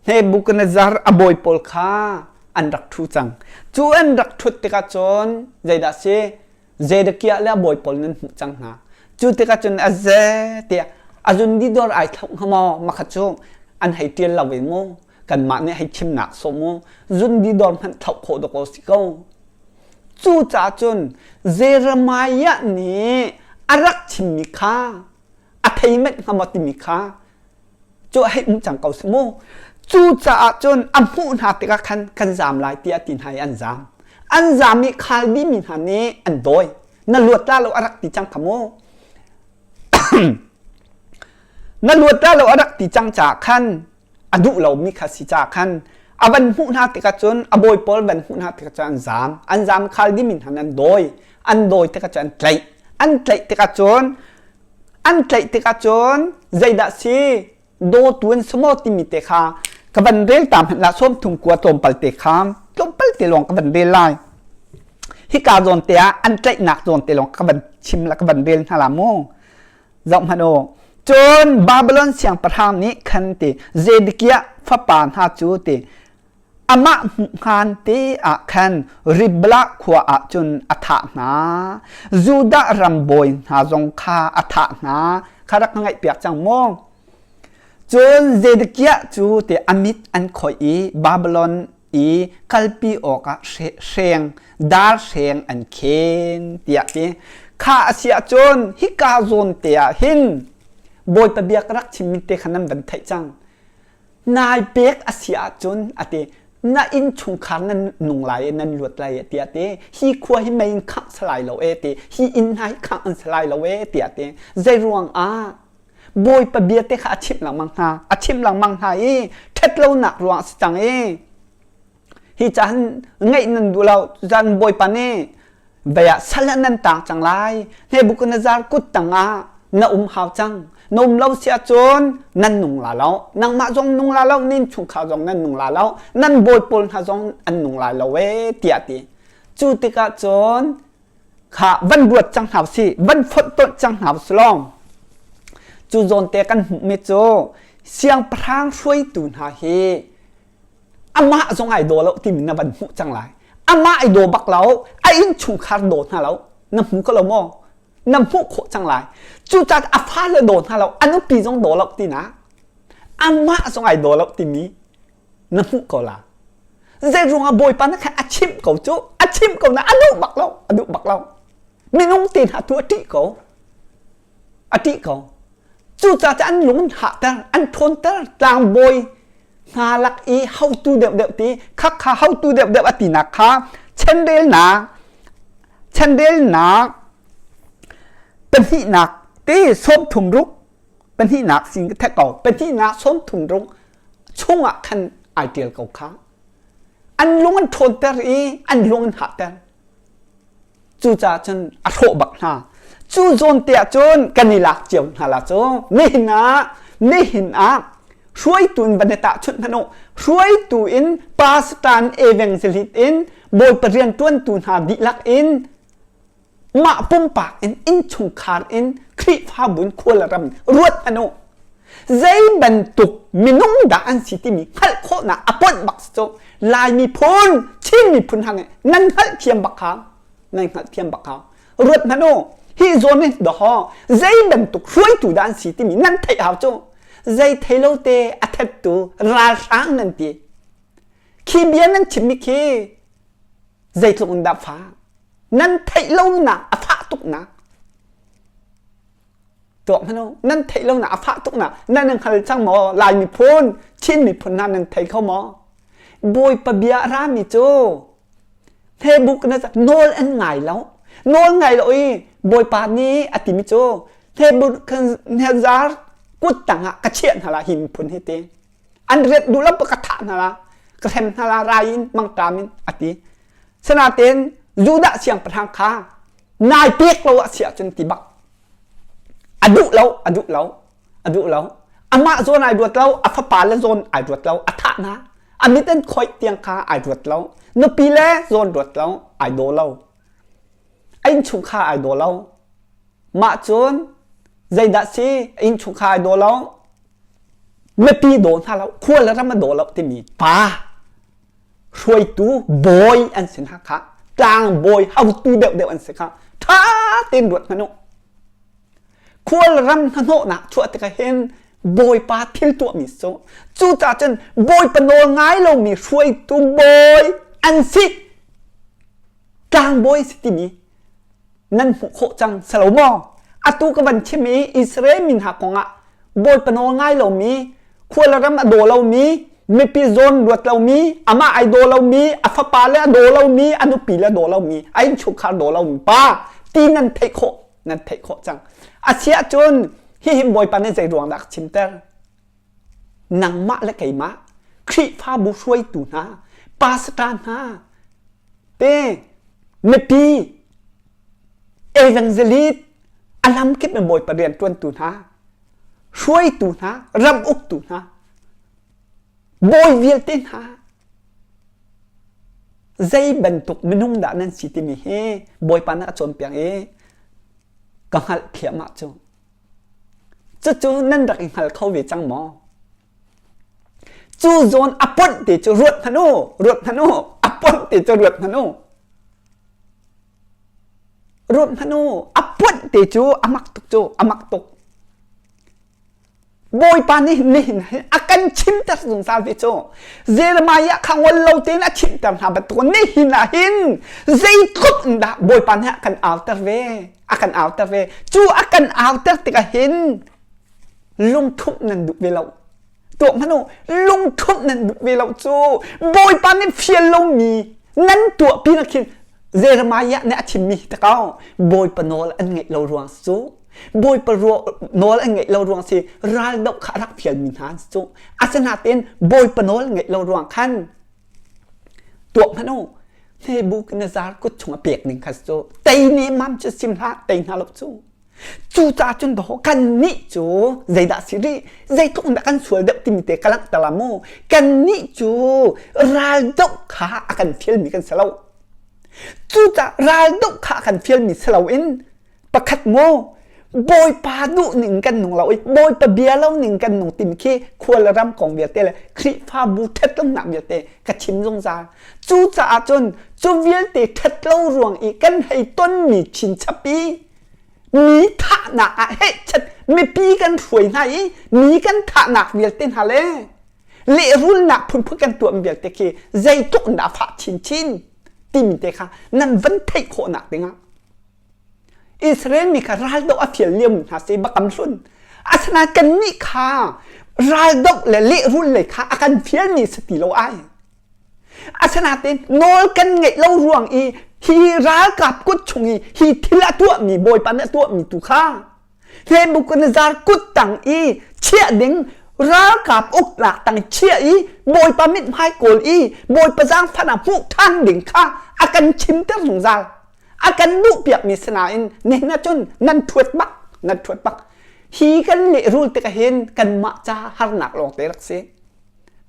Nebuchadnezzar a bawi pawl kha an rak ṭhu cang. Cu an rak ṭhut tikah cun zeidah si Zedekiah le a bawi pawl nan hmuh cang hna. Cu tikah cun a ze tiah a zun di dawr ai thlauh hnga maw makhat cu an hei ṭial lo ve mu kanmah nih hei chimnak sawh mu zun di dawr hmanh thlauh khawh dawk si ko. Cucaah cun Jeremiah nih a rak chimmi kha a thei manh hnga maw timi kha cu hei um cang ko si mu. Cucaah cun a hmuh hna tikah khan kan zaam lai tiah ti hna i an zaam. An zaam i Khaldi mi hna nih an dawi. Na luat la lo a rak ti cang kha mu. Na luat la lo a rak ti cang caah khan a duh lomi kha si caah khan a van hmuh hna tikah cun a bawi pawl van hmuh hna tikah cun an zaam. An zaam Khaldi mi hna an dawi. An dawi tikah cun an tlaih. An tlaih tikah cun An tlaih tikah cun zeidah si dawtu an si maw timi te kha ka van rel ta hmanh lah 30 kua tlawmpal te kha tlawmpal te lawng ka van rel lai. Hika zawn te ah an tlaihnak zawn te lawng ka van chim la ka van rel hna la mu. Zoh hmanh u. Cun Babylon siangpahrang nih khan ti Zedekiah fapa hna cu ti Amah hmuhhngan te ah khan Riblah khua ah cun a thah hna. Judah ram bawi hna zong kha a thah hna. Kha rak ka ngaihpiak cang maw? Cun Zedekiah cu te a mit an khoih i Babylon i kalpi awkah hreng dar hreng an khen tiah ti. Kha a si ahcun hika zawn te ah hin Bawipa bia ka rak chimmi te kha nan van theih cang. Nai pek a si ahcun a ti na innchungkhar nan nung lai i nan luat lai tiah ti hi khua hi mei in khangh si lai lo e ti hi inn hna hi khangh an si lai lo e tiah ti zei ruang ah Bawipa bia te kha a chimh lengmang hna a chimh lengmang hna i ṭhatlonak ruang a si cang i Hi caan ngeih nan duh lo caan Bawipa nih vei ah sal ah nan tang cang lai. Nebuchadnezzar kut tangah na um hau cang. Na um lo si ahcun nan nung la lo. Nangmah zong nung la lo, nin chungkhar zong nan nung la lo, nan bawi pawl hna zong an nung lai lo ee tiah ti. Cu tikah cun kha van ruat cang hna usih, van fonhtonh cang hna usih lawng. Cu zawn te kan hmuhmi cu siangpahrang hruaitu hna hi amah zong ai daw lo timi na van hmuh cang lai amah ai daw bak lo a innchungkhar daw hna lo na hmu ko lo maw na hmuh khawh cang lai cucaah a fale daw hna lo a nupi zong daw lo tina amah zong ai daw lo timi na hmuh ko la zei ruangah bawipa na khan a chimh ko cu a chimh ko na a duh bak lo a duh bak lo minung te hna tu a ṭih ko a ṭih ko cucaah an lung an hahter an ṭhawnter tlangbawi hna lak i hotu deuhdeuh ti khakha hotu deuhdeuh a tinak kha chenrelnak chenrelnak pahnihnak te 36 pahnihnak sin ka thek ko pahnihnak 36 chungah khan ai ṭial ko kha an lung an ṭhawnter i an lung an hahter Cucaah cun a hrawh bak hna. Cu zawn te ah cun kan i lak cio hna la cu. Nihin ah nihin ah Hruaitu in van i tahchunh hmanh u. Hruaitu in pastor in evangelist in Bawipa rianṭuantu hna dihlak in mah pumpak in innchungkhar in Khrihfabu in khua le ram ruat hmanh u. Zei bantuk minung dah an si timi hngalh khawhnak a ponh bak si cu Lai miphun, Chin miphun hna nih nan hngalhthiam bak kha nan hngalhthiam bak kha ruat hmanh u. Hi zawn hi dawh zei bantuk hruaitu dah an si timi nan theih hau cu. Zei thei lo te a thettu ralhrang nan ti. Khi bia nan chimmi khi zeitluk in dah fah? Nan theih lonak a fah tuknak. Tuak hmanh u, nan theih lonak a fah tuknak nan hngal cang maw? Lai miphun, Chin miphun hna nan thei kho maw? Bawipa bia a rami cu Nebuchadnezzar nawl an ngai lo. Nawl ngai lo i Bawipa nih a timi cu Nebuchadnezzar kut tangah ka chiah hna la hi miphun hi ti. An riat duh lo ka thah hna la, ka hrem hna la rai in mangṭam in a ti. Sinain Judah siangpahrang kha nai pek lo a si ahcun ti bak. A duh lo, a duh lo, a duh lo. Amah zawn ai ruat lo, a fapa le zawn ai ruat lo, a thah hna. A mit an khoih tiang kha ai ruat lo. Nupi le zawn ruat lo, ai daw lo. A innchungkhar ai daw lo. Mah cun zeidah si a innchungkhar ai daw lo. Mipi daw hna lo, khua le ram a daw lo timi pa hruaitu bawi an si hna kha tlang bawi hotu deuhdeuh an si kha ṭha tein ruat hmanh u. Khualram hnahnawhnak chuah tikah hin Bawipa thil tuahmi cu cucaah cun Bawipa nawl ngai lomi hruaitu bawi an si. Tlangbawi si timi nan hmuh khawh cang si lo maw? Atu ka van chim i Israel mi hna kongah Bawipa nawl ngai lomi, khua le ram a daw lomi, mipi zawn ruat lomi, amah ai daw lomi, a fapa le a daw lomi, a nupi le a daw lomi, a innchungkhar daw lomi pa ti nan theih khawh nan theih khawh cang. Asiah cun hihi Bawipa nih zei ruang dah a chimter? Nangmah le keimah Khrihfabu hruaitu hna, pastor hna, te mipi evangelist a lamkip in Bawipa rian ṭuantu hna, hruaitu hna, ram uktu hna, bawi vialte hna zei bantuk minung dah nan si timi hi Bawipa nih a cawnpiak i ka hngalh thliahmah cu. Cucu nan rak i hngal kho ve cang maw? Cu zawn a ponh te cu ruat hmanh u, ruat hmanh u, a ponh te cu ruat hmanh u. Ruat hmanh u, a ponh te cu a mak tuk cu, a mak tuk. Bawipa nih nihin hin a kan chimter zungzal ve cu. Jeremiah kha ngol lo tein a chimter hna bantuk nihin ah hin zeitluk in dah Bawipa nih a kan auter ve, a kan auter ve. Cu a kan auter tikah hin lungthumh nan duh ve lo. Tuah hmanh u, lungthumh nan duh ve lo cu Bawipa nih fial lomi nan tuah pi nak khin Jeremiah nih a chimmi hi takau Bawipa nawl an ngaih lo ruang cu Bawipa nawl an ngaih lo ruang si raldoh kha a rak fialmi hna an si cu. Asinain Bawipa nawl ngaih lo ruang khan tuah hmanh u Nebuchadnezzar kut chung a pek ning kha cu tei ne mam cu sim hlah tei hna lo cu. Cucaah cun dawh kannih cu zeidah si rih zeitluk in dah kan sual deuh timi te ka langhter la mu kannih cu raldoh kha a kan fialmi kan si lo. Cucaah raldoh kha a kan fialmi si loin pakhat maw Bawipa duh ning kan nung lo i Bawipa bia lo ning kan nung timi khi khua le ram kong vialte le Khrihfabu ṭhatlonak vialte ka chim zungzal. Cucaah cun cu vialte ṭhatlo ruang i kan hei tonmi chinchap i mi thahnak ah hehchat mipi kan hruai hna i mi kan thahnak vialte hna le lehrulnak phunphun kan tuahmi vialte khi zeitluk in dah a fah chinchin timi te kha nan van theih khawhnak dingah Israel mi kha raldoh a fial liomi hna si bakam hlun. Asinain kannih kha raldoh le lehrul lei kha a kan fialmi si ti lo ai. Asinain nawl kan ngeih lo ruang i hi ralkap kut chung i hi thil a tuahmi Bawipa nih a tuahmi tu kha Nebuchadnezzar kut tang i chiah ding ralkap uknak tang chiah i Bawipa mithmai kawl i Bawipa zaangfahnak hmuh ṭhan ding kha a kan chimter zungzal. A kan duhpiakmi sinain nihin ahcun nan ṭhuat bak, nan ṭhuat bak. Hi kan lehrul tikah hin kanmah ca harnak lawngte rak si.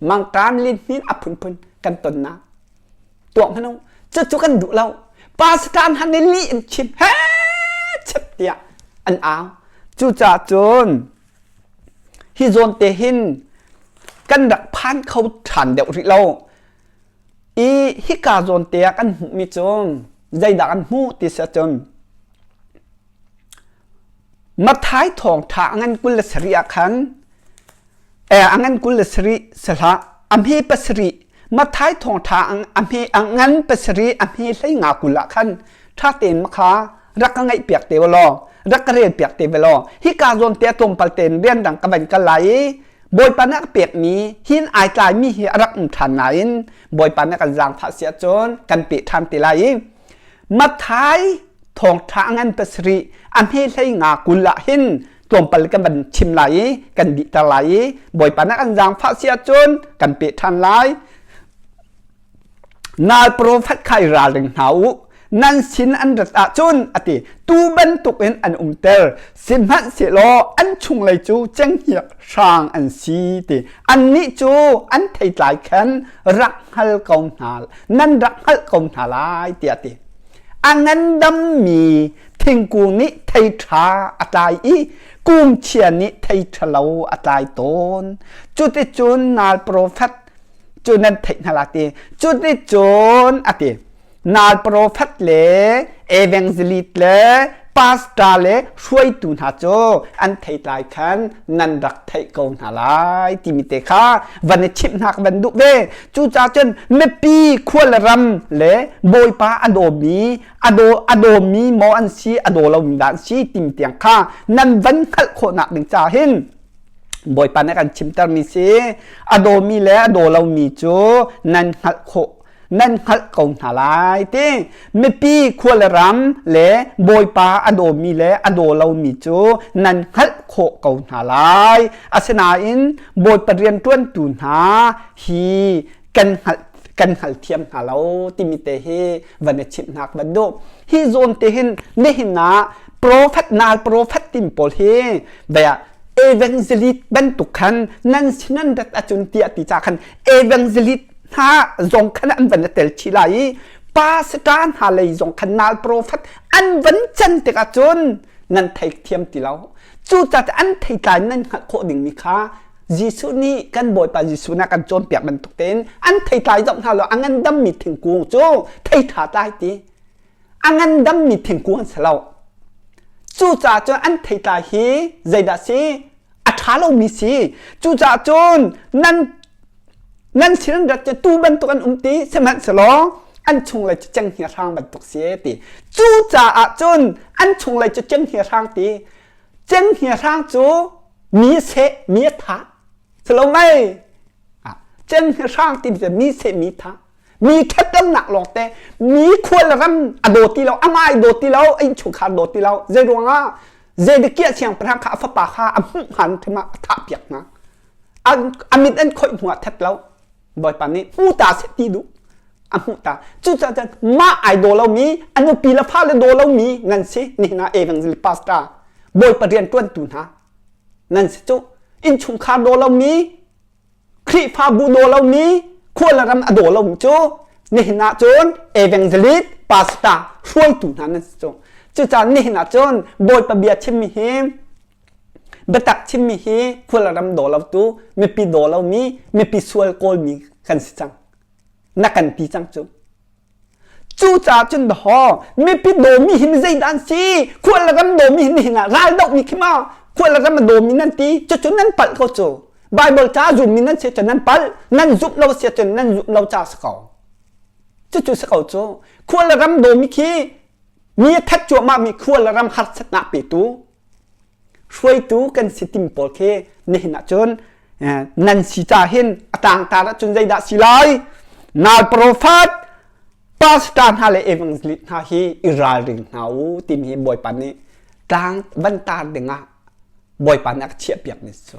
Mangṭam lihnin a phunphun kan tonnak. Tuah hmanh u. Cucu kan duh lo. Pastor hna nih lih in chim he chep tiah an au. Cucaah cun hi zawn te hin kan rak phan kho ṭhan deuh rih lo. I hika zawn te ah kan hmuhmi cu zeidah kan hmuh ti si ahcun Matthai thawngṭha a ngan 27 ah khan a ngan 27 si hlah a hme pasarih Matthai thawngṭha a hme a ngan pasarih a hme hleinga 20 ah khan ṭha tein makha rak ka ngaihpiak te law rak ka relpiak te ve law hika zawn te tlawmpal tein rian dang ka van kal lai i Bawipa nih a ka pekmi hin ai tlaimi hi a rak um ṭhan nain Bawipa nih a kan zaangfah si ahcun kan peh ṭhan te lai i Matthai thawngṭha a ngan pasarih a hme hlei nga 20 ah hin tlawmpal kan van chim lai i kan dihter lai i Bawipa nih a kan zaangfah si ahcun kan peh ṭhan lai. Nal profet kha i ralring hna u. Nan sin an rat ahcun a ti. Tu bantukin an umter. Sihmanhsehlaw an chunglei cu cenghngia hrang an si ti. Annih cu an theitlai khan rak hngal ko hna nan rak hngalh ko hna lai tiah a ti. A ngandammi thingkung nih thei ṭha a tlai i kung chia nih thei ṭhalo a tlai tawn. Cuticun nal profet cu nan theih hna la ti cuticun a ti nal profet le evangelist le pastor le hruaitu hna cu an theitlai khan nan rak theih ko hna lai timi te kha van i chimh hna ka van duh ve cucaah cun mipi khua le ram le bawipa a dawmi a daw a dawmi maw an si a daw lomi dah an si timi tiang kha nan van hngalh khawhnak ding ca hin Bawipa nih a kan chimtermi si a dawmi le a daw lomi cu nan hngalh khawh nan hngalh ko hna lai ti mipi khua le ram le Bawipa a dawmi le a daw lomi cu nan hngalh khawh ko hna lai asinain Bawipa rianṭuantu hna hi kan hngalh kan hngalthiam hna lo timi te hi van i chimh hna ka van duh hi zawn te hin nihin ah prophet nal prophet tim pawl hi bia evangelist bantuk khan nan sin an rat ahcun tiah ti ca khan evangelist hna zong khan an van tel chih lai i pastor hna lei zong khan nal prophet an van can tikah cun nan thei thiam ti lo cucaah an theitlai nan hngalh khawh dingmi kha Jesuh nih kan Bawipa Jesuh nih a kan cawnpiak bantuk tein an theitlai zoh hna law a ngandammi thingkung cu thei ṭha tlai ti a ngandammi thingkung an si lo cucaah cun an theitlai hi zeidah si a ṭha lomi si cucaah cun nan nan sin an rat cu tu bantuk an um ti sihmanhsehlaw an chunglei cu cenghngia hrang bantuk si ti cucaah cun an chunglei cu cenghngia hrang ti cenghngia hrang cu mi seh mi a thah si lo mei cenghngia hrang ti cu mi seh mi thah mi ṭhatlonak lawngte mi khual ram a daw ti lo amah ai daw ti lo a innchungkhar daw ti lo zei ruangah Zedekiah siangpahrang kha a fapa kha a hmuh hngan thim ah a thah piak hna a mit an khoih hnu ah that lo Bawipa nih hmu ta seh ti duh a hmuh ta cucaah cun mah ai daw lomi a nupi le fale daw lomi nan si nihin ah evangelist pastor Bawipa rian ṭuantu hna nan si cu innchungkhar daw lomi Khrihfabu daw lomi khua le ram a daw lomi cu nihin ah cun evangelist pastor hruaitu hna nan si cu cucaah nihin ah cun Bawipa bia chimmi hi biatak chimmi hi khua le ram daw lotu mipi daw lomi mipi sual kawlmi kan si cang na kan ti cang cu Cucaah cun dawh mipi dawmi hi zeidah an si? Khual le ram dawmi hi nihin ah ral dohmi khi ma khual le ram a dawmi nan ti cucu nan palh ko cu. Bible ca zummi nan si cun nan palh nan zumh lo si cun nan zumh lo ca si ko. Cucu si ko cu. Khual le ram dawmi khi mi a that cuahmah mi khual le ram harsatnak petu hruaitu kan si tim pawl khi nihin ah cun nan si ca hin a tlangtar ah cun zeidah si lai nal profet pastor hna le evangelist hna hi i ralring hna u timi hi bawipa nih tlang van tar dingah bawipa nih a ka chiahpiak mi cu.